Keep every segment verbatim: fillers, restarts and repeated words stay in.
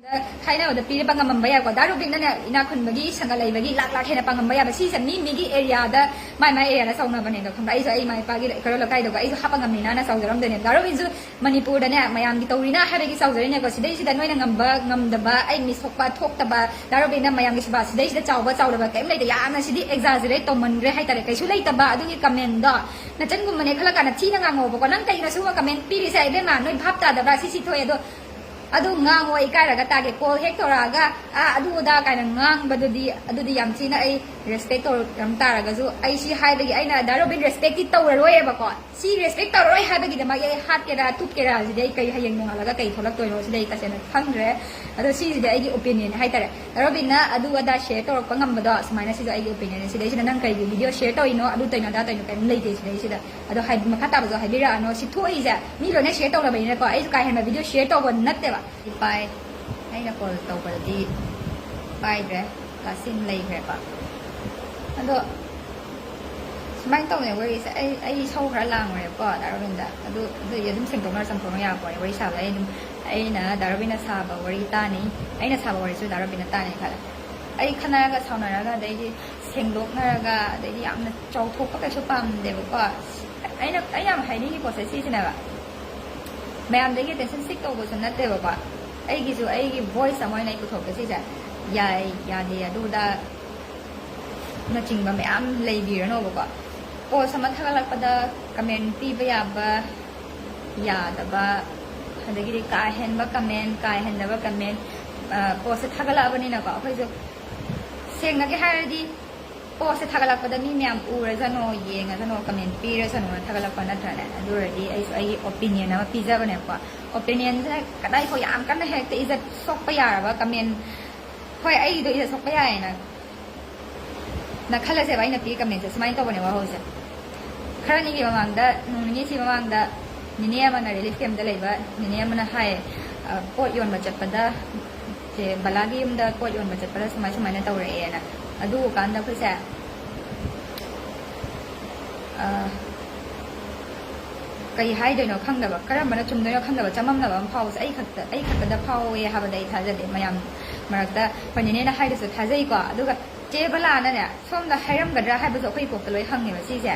ꯈꯥꯏꯅꯕꯗ ꯄꯤꯔꯕ ꯉꯝꯃꯝꯕ ꯌꯥꯏꯀꯣ꯫ ꯗꯥ ꯔꯣꯕꯤꯟꯅꯅꯦ ꯏꯅꯥꯛ ꯈꯨꯟꯕꯒꯤ ꯁꯪꯒ ꯂꯩꯕꯒꯤ ꯂꯥꯛ ꯂꯥꯛ ꯍꯦꯟꯅ ꯄꯥꯡꯉꯝꯕ ꯌꯥꯕ꯫ ꯁꯤꯁꯦ ꯃꯤ ꯃꯤꯒꯤ ꯑꯦꯔꯤꯌꯥꯗ ꯃꯥꯏ ꯃꯥꯏ ꯑꯦꯔꯤꯌꯥꯗ ꯆꯥꯎꯅꯕꯅꯦ ꯑꯗꯣ, ꯈꯪꯕ꯭ꯔꯥ? ꯑꯩꯁꯨ ꯑꯩ ꯏꯃꯥ ꯏꯄꯥꯒꯤ ꯀꯩꯔꯣꯜ ꯂꯩꯀꯥꯏꯗꯀꯣ ꯑꯩꯁꯨ ꯍꯥꯞꯄ ꯉꯝꯅꯤꯅ ꯆꯥꯎꯖꯔꯝꯗꯣꯏꯅꯦ꯫ ꯗꯥ ꯔꯣꯕꯤꯟꯁꯨ ꯃꯅꯤꯄꯨꯔꯗꯅꯦ ꯃꯌꯥꯝꯒꯤ ꯇꯧꯔꯤꯅ ꯍꯥꯏꯕꯒꯤ ꯆꯥꯎꯖꯔꯤꯅꯦꯀꯣ꯫ ꯁꯤꯗꯩꯁꯤꯗ ꯅꯣꯏꯅ ꯉꯝꯕ ꯉꯝꯗꯕ, ꯑꯩ ꯃꯤ ꯁꯣꯛꯄ ꯊꯣꯛꯇꯕ, ꯗꯥ ꯔꯣꯕꯤꯟꯅ ꯃꯌꯥꯝꯒꯤ ꯁꯦꯕꯥ, ꯁꯤꯗꯩꯁꯤꯗ ꯆꯥꯎꯕ ꯆꯥꯎꯗꯕ ꯀꯔꯤꯝ ꯂꯩꯇꯦ꯫ ꯌꯥꯝꯅ ꯁꯤꯗꯤ ꯑꯦꯛꯖꯥꯖꯔꯦꯠ ꯇꯧꯃꯟꯈ꯭ꯔꯦ ꯍꯥꯏꯇꯥꯔꯦ꯫ ꯀꯩꯁꯨ ꯂꯩꯇꯕ ꯑꯗꯨꯒꯤ ꯀꯃꯦꯟꯗꯣ ꯅꯆꯟꯒꯨꯝꯕꯅꯦ ꯈꯜꯂ ꯀꯥꯟꯗ ꯊꯤꯅ ꯉꯥꯡꯉꯣꯕꯀꯣ꯫ ꯅꯪ ꯀꯩꯒꯤꯅꯣ ꯁꯤꯒꯨꯝꯕ ꯀꯃꯦꯟ ꯄꯤꯔꯤꯁꯦ? ꯏꯕꯦꯝꯃ, ꯅꯣꯏ ꯚꯥꯞ ꯇꯥꯗꯕ꯭ꯔꯥ? ꯁꯤ ꯁꯤ ꯊꯣꯛꯑꯦ ꯑꯗꯣ ꯑꯗꯨ ꯉꯥꯡꯉꯣ, ꯏꯀꯥꯏꯔꯒ ꯇꯥꯒꯦ꯫ ꯀꯣꯜ ꯍꯦꯛ ꯇꯧꯔꯛꯑꯒ ꯑꯥ ꯑꯗꯨ ꯑꯗꯥ ꯀꯥꯏꯅ ꯉꯥꯡꯕꯗꯨꯗꯤ, ꯑꯗꯨꯗꯤ ꯌꯥꯝ ꯊꯤꯅ ꯑꯩ ꯔꯦꯁꯄꯦꯛ ꯇꯧꯔꯝ ꯇꯥꯔꯒꯁꯨ, ꯑꯩ ꯁꯤ ꯍꯥꯏꯕꯒꯤ ꯑꯩꯅ ꯗꯥ ꯔꯣꯕꯤꯟ ꯔꯦꯁꯄꯦꯛꯇꯤ ꯇꯧꯔꯔꯣꯏꯕꯀꯣ꯫ ꯁꯤ ꯔꯦꯁꯄꯦꯛ ꯇꯧꯔꯔꯣꯏ ꯍꯥꯏꯕꯒꯤꯗꯃꯛ ꯑꯩ ꯍꯥꯠꯀꯦꯔꯥ ꯇꯨꯞꯀꯦꯔꯥ ꯁꯤꯗꯤ ꯑꯩ ꯀꯩ ꯍꯌꯦꯡ ꯅꯣꯡꯉꯥꯜꯂꯒ ꯀꯩ ꯊꯣꯛꯂꯛꯇꯣꯏꯅꯣ ꯁꯤꯗꯤ ꯑꯩ ꯇꯁꯦꯡꯅ ꯈꯪꯗ꯭ꯔꯦ꯫ ꯑꯗꯣ ꯁꯤꯁꯤꯗꯤ ꯑꯩꯒꯤ ꯑꯣꯄꯤꯅꯤꯌꯟ ꯍꯥꯏꯇꯥꯔꯦ꯫ ꯗꯥ ꯔꯣꯕꯤꯟꯅ ꯑꯗꯨ ꯑꯗꯥ ꯁꯦꯌꯔ ꯇꯧꯔꯛꯄ ꯉꯝꯕꯗꯣ ꯁꯨꯃꯥꯏꯅ ꯁꯤꯁꯨ ꯑꯩꯒꯤ ꯑꯣꯄꯤꯅꯤꯌꯟꯅꯦ꯫ ꯁꯤꯗꯩꯁꯤꯗ ꯅꯪ ꯀꯩꯒꯤ ꯚꯤꯗꯤꯑꯣ ꯁꯦꯌꯔ ꯇꯧꯔꯤꯅꯣ, ꯑꯗꯨ ꯇꯧꯔꯤꯅꯣ, ꯑꯗꯥ ꯇꯧꯔꯤꯅꯣ ꯀꯔꯤꯝ ꯂꯩꯇꯦ ꯁꯤꯗꯩꯁꯤꯗ꯫ ꯑꯗꯣ ꯍꯥꯏ-, ꯃꯈꯥ ꯇꯥꯕꯁꯨ ꯍꯥꯏꯕꯤꯔꯛꯑꯅꯣ꯫ ꯁꯤ ꯊꯣꯛꯏꯁꯦ ꯃꯤ ꯂꯣꯏꯅ ꯁꯦꯌꯔ ꯇꯧꯅꯕꯅꯤꯅꯀꯣ꯫ ꯑꯩꯁꯨ ꯀꯥ ꯍꯦꯟꯕ ꯚꯤꯗꯤꯑꯣ ꯁꯦꯌꯔ ꯇꯧꯕ ꯅꯠꯇꯦꯕ꯫ ꯄꯥꯏ꯫ ꯑꯩꯅ ꯀꯣꯜ ꯇꯧꯕꯗꯗꯤ ꯄꯥꯏꯗ꯭ꯔꯦ, ꯀꯥꯁꯤꯟ ꯂꯩꯈ꯭ꯔꯦꯀꯣ꯫ ꯑꯗꯣ ꯁꯨꯃꯥꯏꯅ ꯇꯧꯅꯦ ꯋꯥꯔꯤꯁꯦ꯫ ꯑꯩ, ꯑꯩ ꯏꯁꯧ ꯈꯔ ꯂꯥꯡꯉꯨꯔꯦꯕꯀꯣ ꯗꯥ ꯔꯣꯕꯤꯟꯗ꯫ ꯑꯗꯨ, ꯑꯗꯨꯗꯤ ꯑꯗꯨꯝ ꯁꯦꯡꯗꯣꯛꯅꯔ ꯆꯥꯝꯊꯣꯛꯅ ꯌꯥꯄꯣꯅꯦ ꯋꯥꯔꯤ ꯁꯥꯕꯗ꯫ ꯑꯩ ꯑꯗꯨꯝ, ꯑꯩꯅ ꯗꯥ ꯔꯣꯕꯤꯟꯅ ꯁꯥꯕ ꯋꯥꯔꯤ ꯇꯥꯅꯤ, ꯑꯩꯅ ꯁꯥꯕ ꯋꯥꯔꯤꯁꯨ ꯗꯥ ꯔꯣꯕꯤꯟꯅ ꯇꯥꯅꯤ ꯈꯜꯂꯦ꯫ ꯑꯩ ꯈꯠꯅꯔꯒ ꯁꯥꯎꯅꯔꯒ ꯑꯗꯩꯗꯤ ꯁꯦꯡꯗꯣꯛꯅꯔꯒ ꯑꯗꯩꯗꯤ ꯌꯥꯝꯅ ꯆꯥꯎꯊꯣꯛꯄ ꯀꯩꯁꯨ ꯄꯥꯝꯗꯦꯕꯀꯣ꯫ ꯑꯩꯅ, ꯑꯩ ꯌꯥꯝ ꯍꯥꯏꯅꯤꯡꯉꯤ ꯄꯣꯠꯁꯦ ꯁꯤꯁꯤꯅꯦꯕ꯫ ꯃꯌꯥꯝꯗꯒꯤ ꯑꯦꯇꯦꯟꯁꯟ ꯁꯤꯛ ꯇꯧꯕꯁꯨ ꯅꯠꯇꯦꯕꯀꯣ꯫ ꯑꯩꯒꯤꯁꯨ ꯑꯩꯒꯤ ꯚꯣꯏꯁ ꯑꯃ ꯑꯣꯏꯅ ꯑꯩ ꯄꯨꯊꯣꯛꯀꯦ ꯁꯤꯁꯦ꯫ ꯌꯥꯏ, ꯌꯥꯗꯦ, ꯑꯗꯨꯗ ꯅꯆꯤꯡꯕ ꯃꯌꯥꯝ ꯂꯩꯕꯤꯔꯅꯣꯕꯀꯣ꯫ ꯄꯣꯁ ꯑꯃ ꯊꯥꯒꯠꯂꯛꯄꯗ ꯀꯃꯦꯟ ꯄꯤꯕ ꯌꯥꯕ, ꯌꯥꯗꯕ, ꯑꯗꯒꯤꯗꯤ ꯀꯥ ꯍꯦꯟꯕ ꯀꯃꯦꯟ, ꯀꯥ ꯍꯦꯟꯗꯕ ꯀꯃꯦꯟ, ꯄꯣꯁꯁꯦ ꯊꯥꯒꯠꯂꯛꯑꯕꯅꯤꯅꯀꯣ ꯑꯩꯈꯣꯏꯁꯨ ꯁꯦꯡꯅꯒꯤ ꯍꯥꯏꯔꯗꯤ ꯄꯣꯁꯁꯦ ꯊꯥꯒꯠꯂꯛꯄꯗ ꯃꯤ ꯃꯌꯥꯝ ꯎꯔꯖꯅꯣ, ꯌꯦꯡꯉꯖꯅꯣ, ꯀꯃꯦꯟ ꯄꯤꯔꯖꯅꯣꯅ ꯊꯥꯒꯠꯂꯛꯄ ꯅꯠꯇ꯭ꯔꯅꯦ? ꯑꯗꯨ ꯑꯣꯏꯔꯗꯤ ꯑꯩꯁꯨ ꯑꯩꯒꯤ ꯑꯣꯄꯤꯅꯤꯌꯟ ꯑꯃ ꯄꯤꯖꯕꯅꯦꯕꯀꯣ꯫ ꯑꯣꯄꯤꯅꯤꯌꯟꯁꯦ ꯀꯗꯥꯏꯐꯥꯎ ꯌꯥꯝ ꯀꯟꯅ ꯍꯦꯛꯇ ꯏꯖꯠ ꯁꯣꯛꯄ ꯌꯥꯔꯕ ꯀꯃꯦꯟ, ꯍꯣꯏ, ꯑꯩꯒꯤꯗꯣ ꯏꯖꯠ ꯁꯣꯛꯄ ꯌꯥꯏꯌꯦꯅ ꯅ ꯈꯜꯂꯁꯦꯕ꯫ ꯑꯩꯅ ꯄꯤ ꯀꯃꯦꯟꯁꯦ ꯁꯨꯃꯥꯏꯅ ꯇꯧꯕꯅꯦ ꯋꯥꯍꯧꯁꯦ꯫ ꯈꯔ ꯅꯤꯒꯤ ꯃꯃꯥꯡꯗ, ꯅꯣꯡ ꯅꯤꯅꯤꯁꯤ ꯃꯃꯥꯡꯗ ꯅꯤꯅꯦ ꯑꯃꯅ ꯔꯤꯂꯤꯐ ꯀꯦꯝꯗ ꯂꯩꯕ ꯅꯤꯅꯦ ꯑꯃꯅ ꯍꯥꯏ, ꯑ, ꯄꯣꯠ ꯌꯣꯟꯕ ꯆꯠꯄꯗ ꯆꯦ ꯕꯂꯥꯒꯤ ꯌꯨꯝꯗ ꯄꯣꯠ ꯌꯣꯟꯕ ꯆꯠꯄꯗ ꯁꯨꯃꯥꯏ ꯁꯨꯃꯥꯏꯅ ꯇꯧꯔꯛꯑꯦꯅ꯫ ꯑꯗꯨ ꯀꯥꯟꯗ ꯑꯩꯈꯣꯏꯁꯦ, ꯑ, ꯀꯩ ꯍꯥꯏꯗꯣꯏꯅꯣ ꯈꯪꯗꯕ, ꯀꯔꯝꯕꯅ ꯆꯨꯝꯗꯣꯏꯅꯣ ꯈꯪꯗꯕ, ꯆꯃꯝꯅꯕ ꯑꯃ ꯐꯥꯎꯕꯁꯦ ꯑꯩ ꯈꯛꯇ, ꯑꯩ ꯈꯛꯇꯗ ꯐꯥꯎꯋꯦ ꯍꯥꯏꯕꯗ ꯑꯩ ꯊꯥꯖꯗꯦ꯫ ꯃꯌꯥꯝ ꯃꯔꯛꯇ ꯑꯩꯈꯣꯏ ꯅꯦꯅꯦꯅ ꯍꯥꯏꯗꯨꯁꯨ ꯊꯥꯖꯩꯀꯣ꯫ ꯑꯗꯨꯒ ꯆꯦ ꯕꯂꯥꯅꯅꯦ, ꯁꯣꯝꯗ ꯍꯥꯏꯔꯝꯒꯗ꯭ꯔꯥ ꯍꯥꯏꯕꯁꯨ ꯑꯩꯈꯣꯏ ꯀꯣꯛꯇ ꯂꯣꯏ ꯍꯪꯉꯦꯕ ꯁꯤꯁꯦ꯫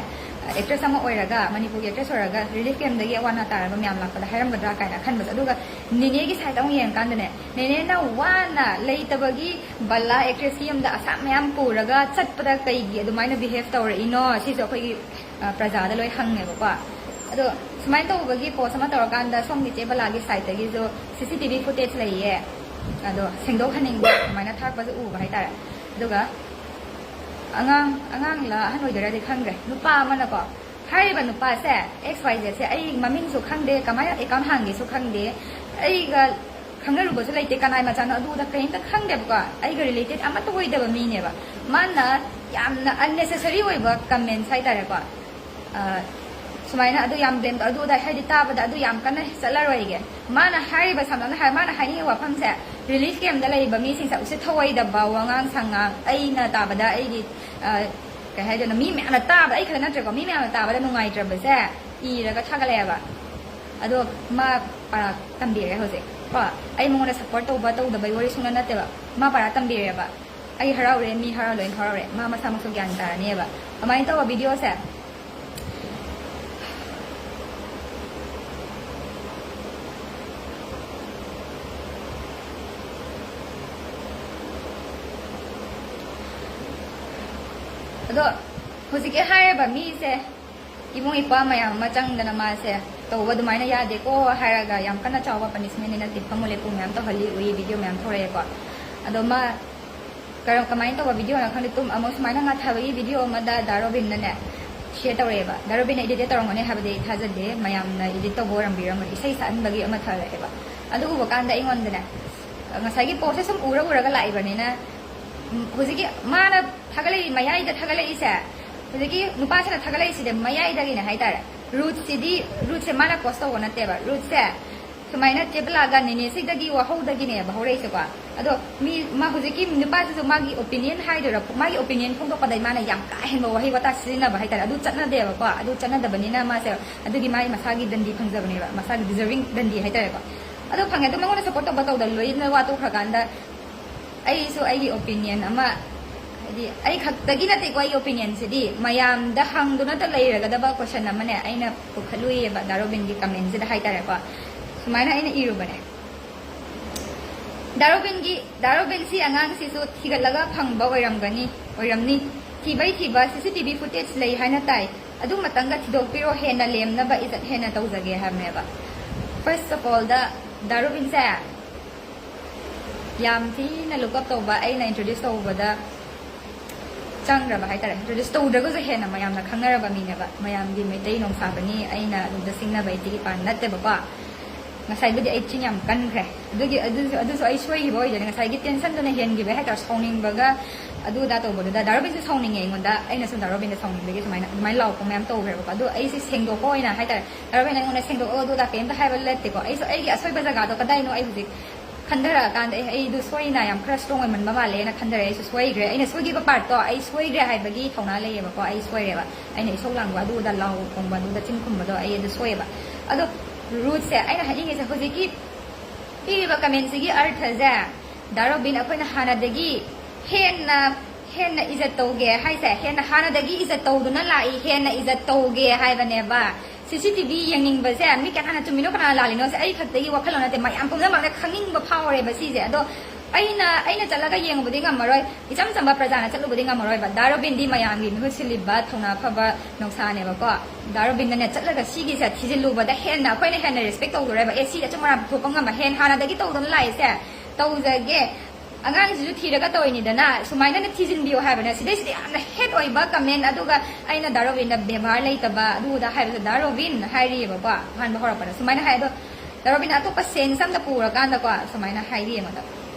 ꯑꯦꯛꯇ꯭ꯔꯦꯁ ꯑꯃ ꯑꯣꯏꯔꯒ, ꯃꯅꯤꯄꯨꯔꯒꯤ ꯑꯦꯛꯇ꯭ꯔꯦꯁ ꯑꯣꯏꯔꯒ ꯔꯤꯂꯤꯐ ꯀꯦꯝꯗꯒꯤ ꯑꯋꯥ ꯑꯅꯥ ꯇꯥꯔꯕ ꯃꯌꯥꯝ ꯂꯥꯛꯄꯗ ꯍꯥꯏꯔꯝꯒꯗ꯭ꯔꯥ ꯀꯥꯏꯅ ꯈꯟꯕꯁꯨ꯫ ꯑꯗꯨꯒ ꯅꯦꯅꯦꯒꯤ ꯁꯥꯏꯠꯇ ꯑꯃꯨꯛ ꯌꯦꯡꯉꯀꯥꯟꯗꯅꯦ, ꯅꯦꯅꯦꯅ ꯋꯥꯅ ꯂꯩꯇꯕꯒꯤ ꯕꯂꯥ ꯑꯦꯛꯇ꯭ꯔꯦꯁꯀꯤ ꯌꯨꯝꯗ ꯑꯁꯥ ꯃꯌꯥꯝ ꯄꯨꯔꯒ ꯆꯠꯄꯗ ꯀꯩꯒꯤ ꯑꯗꯨꯃꯥꯏꯅ ꯕꯤꯍꯦꯚ ꯇꯧꯔꯛꯏꯅꯣ? ꯁꯤꯁꯨ ꯑꯩꯈꯣꯏꯒꯤ ꯑ, ꯄ꯭ꯔꯖꯥꯗ ꯂꯣꯏ ꯍꯪꯉꯦꯕꯀꯣ꯫ ꯑꯗꯣ ꯁꯨꯃꯥꯏꯅ ꯇꯧꯕꯒꯤ ꯄꯣꯁ ꯑꯃ ꯇꯧꯔꯀꯥꯟꯗ ꯁꯣꯝꯒꯤ ꯆꯦ ꯕꯂꯥꯒꯤ ꯁꯥꯏꯠꯇꯒꯤꯁꯨ ꯁꯤ ꯁꯤ ꯇꯤ ꯚꯤ ꯐꯨꯇꯦꯖ ꯂꯩꯌꯦ, ꯑꯗꯣ ꯁꯦꯡꯗꯣꯛꯍꯟꯅꯤꯡꯕ ꯑꯗꯨꯃꯥꯏꯅ ꯊꯥꯔꯛꯄꯁꯨ ꯎꯕ ꯍꯥꯏꯇꯥꯔꯦ꯫ ꯑꯗꯨꯒ ꯑꯉꯥꯡ, ꯑꯉꯥꯡꯂ ꯑꯍꯟ ꯑꯣꯏꯗꯣꯏꯔꯗꯤ ꯈꯪꯗ꯭ꯔꯦ, ꯅꯨꯄꯥ ꯑꯃꯅꯀꯣ, ꯍꯥꯏꯔꯤꯕ ꯅꯨꯄꯥꯁꯦ, ꯑꯦꯛꯁ ꯋꯥꯏ ꯖꯦꯗꯁꯦ, ꯑꯩ ꯃꯃꯤꯡꯁꯨ ꯈꯪꯗꯦ, ꯀꯃꯥꯏꯅ ꯑꯦꯀꯥꯎꯟ ꯍꯥꯡꯒꯦꯁꯨ ꯈꯪꯗꯦ, ꯑꯩꯒ ꯈꯪꯅꯔꯨꯕꯁꯨ ꯂꯩꯇꯦ, ꯀꯅꯥꯏ ꯃꯆꯥꯅꯣ ꯑꯗꯨꯗ ꯀꯔꯤꯝꯇ ꯈꯪꯗꯦꯕꯀꯣ, ꯑꯩꯒ ꯔꯤꯂꯦꯇꯦꯠ ꯑꯃꯠꯇ ꯑꯣꯏꯗꯕ ꯃꯤꯅꯦꯕ꯫ ꯃꯥꯅ ꯌꯥꯝꯅ ꯑꯟꯅꯦꯁꯦꯁꯔꯤ ꯑꯣꯏꯕ ꯀꯃꯦꯟꯁ ꯍꯥꯏꯇꯥꯔꯦꯀꯣ꯫ ꯑ, ꯁꯨꯃꯥꯏꯅ ꯑꯗꯨ ꯌꯥꯝ ꯕ꯭ꯂꯦꯝ ꯇꯧ, ꯑꯗꯨꯗ ꯍꯥꯏꯗꯤ ꯇꯥꯕꯗ ꯑꯗꯨ ꯌꯥꯝ ꯀꯟꯅ ꯆꯠꯂꯔꯣꯏꯒꯦ꯫ ꯃꯥꯅ ꯍꯥꯏꯔꯤꯕ, ꯁꯝꯂꯞꯅ ꯍꯥꯏ, ꯃꯥꯅ ꯍꯥꯏꯅꯤꯡꯉꯤꯕ ꯋꯥꯐꯝꯁꯦ, ꯔꯤꯂꯤꯐ ꯀꯦꯝꯗ ꯂꯩꯔꯤꯕ ꯃꯤꯁꯤꯡꯁꯦ ꯎꯁꯤꯠ ꯊꯑꯣꯏꯗꯕ ꯋꯥꯉꯥꯡ ꯁꯉꯥꯡ, ꯑꯩꯅ ꯇꯥꯕꯗ ꯑꯩꯒꯤ, ꯑ, ꯀꯩ ꯍꯥꯏꯗꯣꯏꯅꯣ, ꯃꯤ ꯃꯌꯥꯝꯅ ꯇꯥꯕꯗ, ꯑꯩ ꯈꯛꯇ ꯅꯠꯇ꯭ꯔꯦꯀꯣ, ꯃꯤ ꯃꯌꯥꯝꯅ ꯇꯥꯕꯗ ꯅꯨꯡꯉꯥꯏꯇ꯭ꯔꯕꯁꯦ ꯏꯔꯒ ꯊꯥꯒꯠꯂꯛꯑꯦꯕ꯫ ꯑꯗꯣ ꯃꯥ ꯄꯔꯥ ꯇꯝꯕꯤꯔꯦ ꯍꯧꯖꯤꯛ ꯀꯣ꯫ ꯑꯩ ꯃꯉꯣꯟꯗ ꯁꯞꯄꯣꯔꯠ ꯇꯧꯕ ꯇꯧꯗꯕꯩ ꯋꯥꯔꯤ ꯁꯨꯡꯅ ꯅꯠꯇꯦꯕ, ꯃꯥ ꯄꯔꯥ ꯇꯝꯕꯤꯔꯦꯕ꯫ ꯑꯩ ꯍꯔꯥꯎꯔꯦ, ꯃꯤ ꯍꯔꯥꯎ ꯂꯣꯏꯅ ꯍꯔꯥꯎꯔꯦ, ꯃꯥ ꯃꯁꯥꯃꯛꯁꯨ ꯒ꯭ꯌꯥꯟ ꯇꯥꯔꯅꯦꯕ꯫ ꯑꯗꯨꯃꯥꯏꯅ ꯇꯧꯕ ꯚꯤꯗꯤꯑꯣꯁꯦ꯫ ꯑꯗꯣ ꯍꯧꯖꯤꯛꯀꯤ ꯍꯥꯏꯔꯤꯕ ꯃꯤꯁꯦ, ꯏꯕꯨꯡ ꯏꯄ꯭ꯋꯥ ꯃꯌꯥꯝ ꯑꯃ ꯆꯪꯗꯅ ꯃꯥꯁꯦ ꯇꯧꯕ ꯑꯗꯨꯃꯥꯏꯅ ꯌꯥꯗꯦꯀꯣ ꯍꯥꯏꯔꯒ ꯌꯥꯝ ꯀꯟꯅ ꯆꯥꯎꯕ ꯄꯅꯤꯁꯃꯦꯟꯅꯤ ꯅꯠꯇꯦ, ꯐꯝꯃꯨ ꯂꯦꯞꯄꯨ ꯃꯌꯥꯝ ꯇꯧꯍꯜꯂꯤ, ꯎꯏ, ꯚꯤꯗꯤꯑꯣ ꯃꯌꯥꯝ ꯊꯣꯛꯂꯛꯑꯦꯀꯣ꯫ ꯑꯗꯣ ꯃꯥ ꯀꯔꯝ, ꯀꯃꯥꯏꯅ ꯇꯧꯕ ꯚꯤꯗꯤꯑꯣꯅꯣ ꯈꯪꯗꯦ, ꯇꯨꯝ ꯑꯃꯨꯛ ꯁꯨꯃꯥꯏꯅ ꯉꯥꯊꯕꯒꯤ ꯚꯤꯗꯤꯑꯣ ꯑꯃꯗ ꯗꯥ ꯔꯣꯕꯤꯟꯅꯅꯦ ꯁꯤꯌꯔ ꯇꯧꯔꯛꯑꯦꯕ꯫ ꯗꯥ ꯔꯣꯕꯤꯟꯅ ꯏꯗꯤꯠ ꯇꯧꯔꯝꯒꯅꯤ ꯍꯥꯏꯕꯗꯤ ꯑꯩ ꯊꯥꯖꯗꯦ, ꯃꯌꯥꯝꯅ ꯏꯗꯤꯠ ꯇꯧꯕ ꯑꯣꯏꯔꯝꯕꯤꯔꯝꯒꯅꯤ, ꯏꯁꯩ ꯁꯛꯍꯟꯕꯒꯤ ꯑꯃ ꯊꯥꯔꯛꯑꯦꯕ꯫ ꯑꯗꯨ ꯎꯕ ꯀꯥꯟꯗ ꯑꯩꯉꯣꯟꯗꯅꯦ, ꯉꯁꯥꯏꯒꯤ ꯄꯣꯁꯁꯦ ꯁꯨꯝ ꯎꯔ ꯎꯔꯒ ꯂꯥꯛꯏꯕꯅꯤꯅ, ꯎꯝ, ꯍꯧꯖꯤꯛꯀꯤ ꯃꯥꯅ ꯊꯥꯒꯠꯂꯛꯏ, ꯃꯌꯥꯏꯗ ꯊꯥꯒꯠꯂꯛꯏꯁꯦ, ꯍꯧꯖꯤꯛꯀꯤ ꯅꯨꯄꯥꯁꯤꯅ ꯊꯥꯒꯠꯂꯛꯏꯁꯤꯗꯤ ꯃꯌꯥꯏꯗꯒꯤꯅꯦ ꯍꯥꯏꯇꯥꯔꯦ꯫ ꯔꯨꯠꯁꯤꯗꯤ, ꯔꯨꯠꯁꯦ ꯃꯥꯅ ꯀꯣꯁ ꯇꯧꯕ ꯅꯠꯇꯦꯕ, ꯔꯨꯠꯁꯦ ꯁꯨꯃꯥꯏꯅ ꯆꯦꯕꯂꯥꯒ ꯅꯦꯅꯦꯁꯤꯗꯒꯤ ꯋꯥꯍꯧꯗꯒꯤꯅꯦꯕ ꯍꯧꯔꯛꯏꯁꯦꯀꯣ꯫ ꯑꯗꯣ ꯃꯤ ꯃꯥ ꯍꯧꯖꯤꯛꯀꯤ ꯅꯨꯄꯥꯁꯤꯁꯨ ꯃꯥꯒꯤ ꯑꯣꯄꯤꯅꯤꯌꯟ ꯍꯥꯏꯗꯣꯏꯔꯥ, ꯃꯥꯒꯤ ꯑꯣꯄꯤꯅꯤꯌꯟ ꯐꯣꯡꯗꯣꯛꯄꯗ ꯃꯥꯅ ꯌꯥꯝ ꯀꯥ ꯍꯦꯟꯕ ꯋꯥꯍꯩ ꯋꯥꯇꯥ ꯁꯤꯖꯤꯟꯅꯕ ꯍꯥꯏꯇꯥꯔꯦ꯫ ꯑꯗꯨ ꯆꯠꯅꯗꯦꯕꯀꯣ꯫ ꯑꯗꯨ ꯆꯠꯅꯗꯕꯅꯤꯅ ꯃꯥꯁꯦ ꯑꯗꯨꯒꯤ ꯃꯥꯒꯤ ꯃꯁꯥꯒꯤ ꯗꯟꯗꯤ ꯐꯪꯖꯕꯅꯦꯕ, ꯃꯁꯥꯒꯤ ꯗꯤꯖꯔꯚꯤꯡ ꯗꯟꯗꯤ ꯍꯥꯏꯇꯥꯔꯦꯀꯣ꯫ ꯑꯗꯣ ꯐꯪꯉꯦ꯫ ꯑꯗꯣ ꯃꯉꯣꯟꯗ ꯁꯞꯄꯣꯔꯠ ꯇꯧꯕ ꯇꯧꯗꯕ ꯂꯣꯏꯅ ꯋꯥ ꯇꯣꯛꯈ꯭ꯔꯀꯥꯟꯗ ꯑꯩꯁꯨ ꯑꯩꯒꯤ ꯑꯣꯄꯤꯅꯤꯌꯟ ꯑꯃ, ꯍꯥꯏꯗꯤ ꯑꯩ ꯈꯛꯇꯒꯤ ꯅꯠꯇꯦꯀꯣ, ꯑꯩꯒꯤ ꯑꯣꯄꯤꯅꯤꯌꯟꯁꯤꯗꯤ ꯃꯌꯥꯝꯗ ꯍꯪꯗꯨꯅꯇ ꯂꯩꯔꯒꯗꯕ ꯀꯣꯏꯁꯟ ꯑꯃꯅꯦ ꯑꯩꯅ ꯄꯨꯈꯠꯂꯨꯏꯌꯦꯕ ꯗꯥ ꯔꯣꯕꯤꯟꯒꯤ ꯀꯃꯦꯟꯁꯤꯗ ꯍꯥꯏꯇꯥꯔꯦꯀꯣ꯫ ꯁꯨꯃꯥꯏꯅ ꯑꯩꯅ ꯏꯔꯨꯕꯅꯦ꯫ ꯗꯥ ꯔꯣꯕꯤꯟꯒꯤ, ꯗꯥ ꯔꯣꯕꯤꯟꯁꯤ ꯑꯉꯥꯡꯁꯤꯁꯨ ꯊꯤꯒꯠꯂꯒ ꯐꯪꯕ ꯑꯣꯏꯔꯝꯒꯅꯤ, ꯑꯣꯏꯔꯝꯅꯤ꯫ ꯊꯤꯕꯩ ꯊꯤꯕ ꯁꯤ ꯁꯤ ꯇꯤ ꯚꯤ ꯐꯨꯇꯦꯖ ꯂꯩ ꯍꯥꯏꯅ ꯇꯥꯏ꯫ ꯑꯗꯨꯃꯇꯪꯒ ꯊꯤꯗꯣꯛꯄꯤꯔꯣ, ꯍꯦꯟꯅ ꯂꯦꯝꯅꯕ ꯏꯖꯠ ꯍꯦꯟꯅ ꯇꯧꯖꯒꯦ ꯍꯥꯏꯕꯅꯦꯕ꯫ First of all ꯗ ꯗꯥ ꯔꯣꯕꯤꯟꯁꯦ ꯌꯥꯝ ꯊꯤꯅ ꯂꯨꯛ ꯑꯞ ꯇꯧꯕ ꯑꯩꯅ ꯏꯟꯇ꯭ꯔꯣꯗ꯭ꯌꯨꯁ ꯇꯧꯕꯗ ꯆꯪꯈ꯭ꯔꯕ ꯍꯥꯏꯇꯥꯔꯦ꯫ ꯏꯟꯇ꯭ꯔꯣꯗ꯭ꯌꯨꯁ ꯇꯧꯗ꯭ꯔꯒꯁꯨ ꯍꯦꯟꯅ ꯃꯌꯥꯝꯅ ꯈꯪꯅꯔꯕ ꯃꯤꯅꯦꯕ꯫ ꯃꯌꯥꯝꯒꯤ ꯃꯩꯇꯩ ꯅꯣꯡꯁꯥꯕꯅꯤ, ꯑꯩꯅ ꯑꯗꯨꯗ ꯁꯤꯡꯅꯕ ꯏꯇꯤꯛ ꯏꯄꯥꯟ ꯅꯠꯇꯦꯕꯀꯣ꯫ ꯉꯁꯥꯏꯕꯨꯗꯤ ꯑꯩ ꯆꯤꯟ ꯌꯥꯝ ꯀꯟꯈ꯭ꯔꯦ꯫ ꯑꯗꯨꯒꯤ, ꯑꯗꯨꯁꯨ, ꯑꯗꯨꯁꯨ ꯑꯩ ꯁꯣꯏꯈꯤꯕ ꯑꯣꯏꯗꯣꯏꯅꯦ꯫ ꯉꯁꯥꯏꯒꯤ ꯇꯦꯟꯁꯟꯗꯨꯅ ꯍꯦꯟꯈꯤꯕ ꯍꯥꯏꯇꯥꯔꯦ, ꯁꯥꯎꯅꯤꯡꯕꯒ ꯑꯗꯨ ꯑꯗꯥ ꯇꯧꯕꯗꯨꯗ꯫ ꯗꯥ ꯔꯣꯕꯤꯟꯁꯨ ꯁꯥꯎꯅꯤꯡꯉꯦ ꯑꯩꯉꯣꯟꯗ, ꯑꯩꯅꯁꯨ ꯗꯥ ꯔꯣꯕꯤꯟꯗ ꯁꯥꯎꯅꯤꯡꯕꯒꯤ ꯁꯨꯃꯥꯏꯅ, ꯑꯗꯨꯃꯥꯏꯅ ꯂꯥꯎꯔꯛꯄ ꯃꯌꯥꯝ ꯇꯧꯈ꯭ꯔꯦꯕꯀꯣ꯫ ꯑꯗꯨ ꯑꯩꯁꯦ ꯁꯦꯡꯗꯣꯛꯄ ꯑꯣꯏꯅ ꯍꯥꯏꯇꯥꯔꯦ, ꯗꯥ ꯔꯣꯕꯤꯟ ꯑꯩꯉꯣꯟꯗ ꯁꯦꯡꯗꯣꯛꯑꯣ ꯑꯗꯨ ꯑꯗꯥ ꯀꯩꯝꯇ ꯍꯥꯏꯕ ꯅꯠꯇꯦꯀꯣ꯫ ꯑꯩꯁꯨ ꯑꯩꯒꯤ ꯑꯁꯣꯏꯕ ꯖꯒꯥꯗꯣ ꯀꯗꯥꯏꯅꯣ ꯑꯩ ꯍꯧꯖꯤꯛ ꯈꯟꯊꯔꯛꯑꯀꯥꯟꯗ, ꯑꯦ, ꯑꯩꯗꯣ ꯁꯣꯏꯅ ꯌꯥꯝ ꯈꯔ ꯁ꯭ꯇꯔꯣꯡ ꯑꯣꯏꯃꯟꯕ ꯃꯥꯜꯂꯦꯅ ꯈꯟꯊꯔꯛꯑꯦ꯫ ꯑꯩꯁꯨ ꯁꯣꯏꯈ꯭ꯔꯦ, ꯑꯩꯅ ꯁꯣꯏꯈꯤꯕ ꯄꯥꯔꯠꯇꯣ ꯑꯩ ꯁꯣꯏꯈ꯭ꯔꯦ ꯍꯥꯏꯕꯒꯤ ꯊꯧꯅꯥ ꯂꯩꯌꯦꯕꯀꯣ꯫ ꯑꯩ ꯁꯣꯏꯔꯦꯕ, ꯑꯩꯅ ꯏꯁꯧ ꯂꯥꯡꯕ ꯑꯗꯨ ꯑꯗꯥ ꯂꯥꯎ ꯈꯣꯡꯕ ꯑꯗꯨꯗ ꯆꯤꯟ ꯈꯨꯝꯕꯗꯣ ꯑꯩ ꯑꯗꯨ ꯁꯣꯏꯌꯦꯕ꯫ ꯑꯗꯣ ꯔꯨꯠꯁꯦ ꯑꯩꯅ ꯍꯥꯏꯅꯤꯡꯉꯤꯁꯦ, ꯍꯧꯖꯤꯛꯀꯤ ꯄꯤꯔꯤꯕ ꯀꯃꯦꯟꯁꯤꯒꯤ ꯑꯔꯊꯁꯦ, ꯗꯥ ꯔꯣꯕꯤꯟ, ꯑꯩꯈꯣꯏꯅ ꯍꯥꯟꯅꯗꯒꯤ ꯍꯦꯟꯅ, ꯍꯦꯟꯅ ꯏꯖꯠ ꯇꯧꯒꯦ ꯍꯥꯏꯁꯦ, ꯍꯦꯟꯅ ꯍꯥꯟꯅꯗꯒꯤ ꯏꯖꯠ ꯇꯧꯗꯨꯅ ꯂꯥꯛꯏ, ꯍꯦꯟꯅ ꯏꯖꯠ ꯇꯧꯒꯦ ꯍꯥꯏꯕꯅꯦꯕ꯫ ꯁꯤ ꯁꯤ ꯇꯤ ꯚꯤ ꯌꯦꯡꯅꯤꯡꯕꯁꯦ ꯃꯤ ꯀꯅꯥꯅ ꯆꯨꯝꯃꯤꯅꯣ ꯀꯅꯥꯅ ꯂꯥꯜꯂꯤꯅꯣꯁꯦ ꯑꯩ ꯈꯛꯇꯒꯤ ꯋꯥꯈꯜꯂꯣꯟ ꯅꯠꯇꯦ, ꯃꯌꯥꯝ ꯄꯨꯝꯅꯃꯛꯅ ꯈꯪꯅꯤꯡꯕ ꯐꯥꯎꯔꯦꯕ ꯁꯤꯁꯦ꯫ ꯑꯗꯣ ꯑꯩꯅ, ꯑꯩꯅ ꯆꯠꯂꯒ ꯌꯦꯡꯉꯨꯕꯗꯤ ꯉꯝꯃꯔꯣꯏ, ꯏꯆꯝ ꯆꯝꯕ ꯄ꯭ꯔꯖꯥꯅ ꯆꯠꯂꯨꯕꯗꯤ ꯉꯝꯃꯔꯣꯏꯕ꯫ ꯗꯥ ꯔꯣꯕꯤꯟꯗꯤ ꯃꯌꯥꯝꯒꯤ ꯃꯤꯍꯨꯠ ꯁꯤꯜꯂꯤꯕ ꯊꯧꯅꯥ ꯐꯕ ꯅꯣꯡꯁꯥꯅꯦꯕꯀꯣ꯫ ꯗꯥ ꯔꯣꯕꯤꯟꯅꯅꯦ ꯆꯠꯂꯒ ꯁꯤꯒꯤꯁꯦ ꯊꯤꯖꯤꯜꯂꯨꯕꯗ ꯍꯦꯟꯅ ꯑꯩꯈꯣꯏꯅ ꯍꯦꯟꯅ ꯔꯦꯁꯄꯦꯛ ꯇꯧꯗꯣꯔꯦꯕ꯫ ꯑꯦ, ꯁꯤ ꯑꯆꯨꯝ ꯑꯔꯥꯟ ꯄꯨꯊꯣꯛꯄ ꯉꯝꯕ ꯍꯦꯟ ꯍꯥꯟꯅꯗꯒꯤ ꯇꯧꯗꯨꯅ ꯂꯥꯛꯏꯁꯦ ꯇꯧꯖꯒꯦ꯫ ꯑꯉꯥꯡꯁꯤꯁꯨ ꯊꯤꯔꯒ ꯇꯧꯔꯤꯅꯤꯗꯅ, ꯁꯨꯃꯥꯏꯅꯅ ꯊꯤꯖꯤꯟꯕꯤꯌꯣ ꯍꯥꯏꯕꯅꯦ꯫ ꯁꯤꯗꯩꯁꯤꯗ ꯌꯥꯝꯅ ꯍꯦꯠ ꯑꯣꯏꯕ ꯀꯃꯦꯟ, ꯑꯗꯨꯒ ꯑꯩꯅ ꯗꯥ ꯔꯣꯕꯤꯟꯗ ꯕꯦꯕꯥꯔ ꯂꯩꯇꯕ ꯑꯗꯨꯗ ꯍꯥꯏꯕꯁꯦ ꯗꯥ ꯔꯣꯕꯤꯟ ꯍꯥꯏꯔꯤꯑꯕꯀꯣ꯫ ꯑꯍꯥꯟꯕ ꯍꯧꯔꯛꯄꯗ ꯁꯨꯃꯥꯏꯅ ꯍꯥꯏ꯫ ꯑꯗꯣ ꯗꯥ ꯔꯣꯕꯤꯟ ꯑꯇꯣꯞꯄ ꯁꯦꯟꯁ ꯑꯝꯗ ꯄꯨꯔꯀꯥꯟꯗꯀꯣ ꯁꯨꯃꯥꯏꯅ ꯍꯥꯏꯔꯤ ꯑꯩꯉꯣꯟꯗ,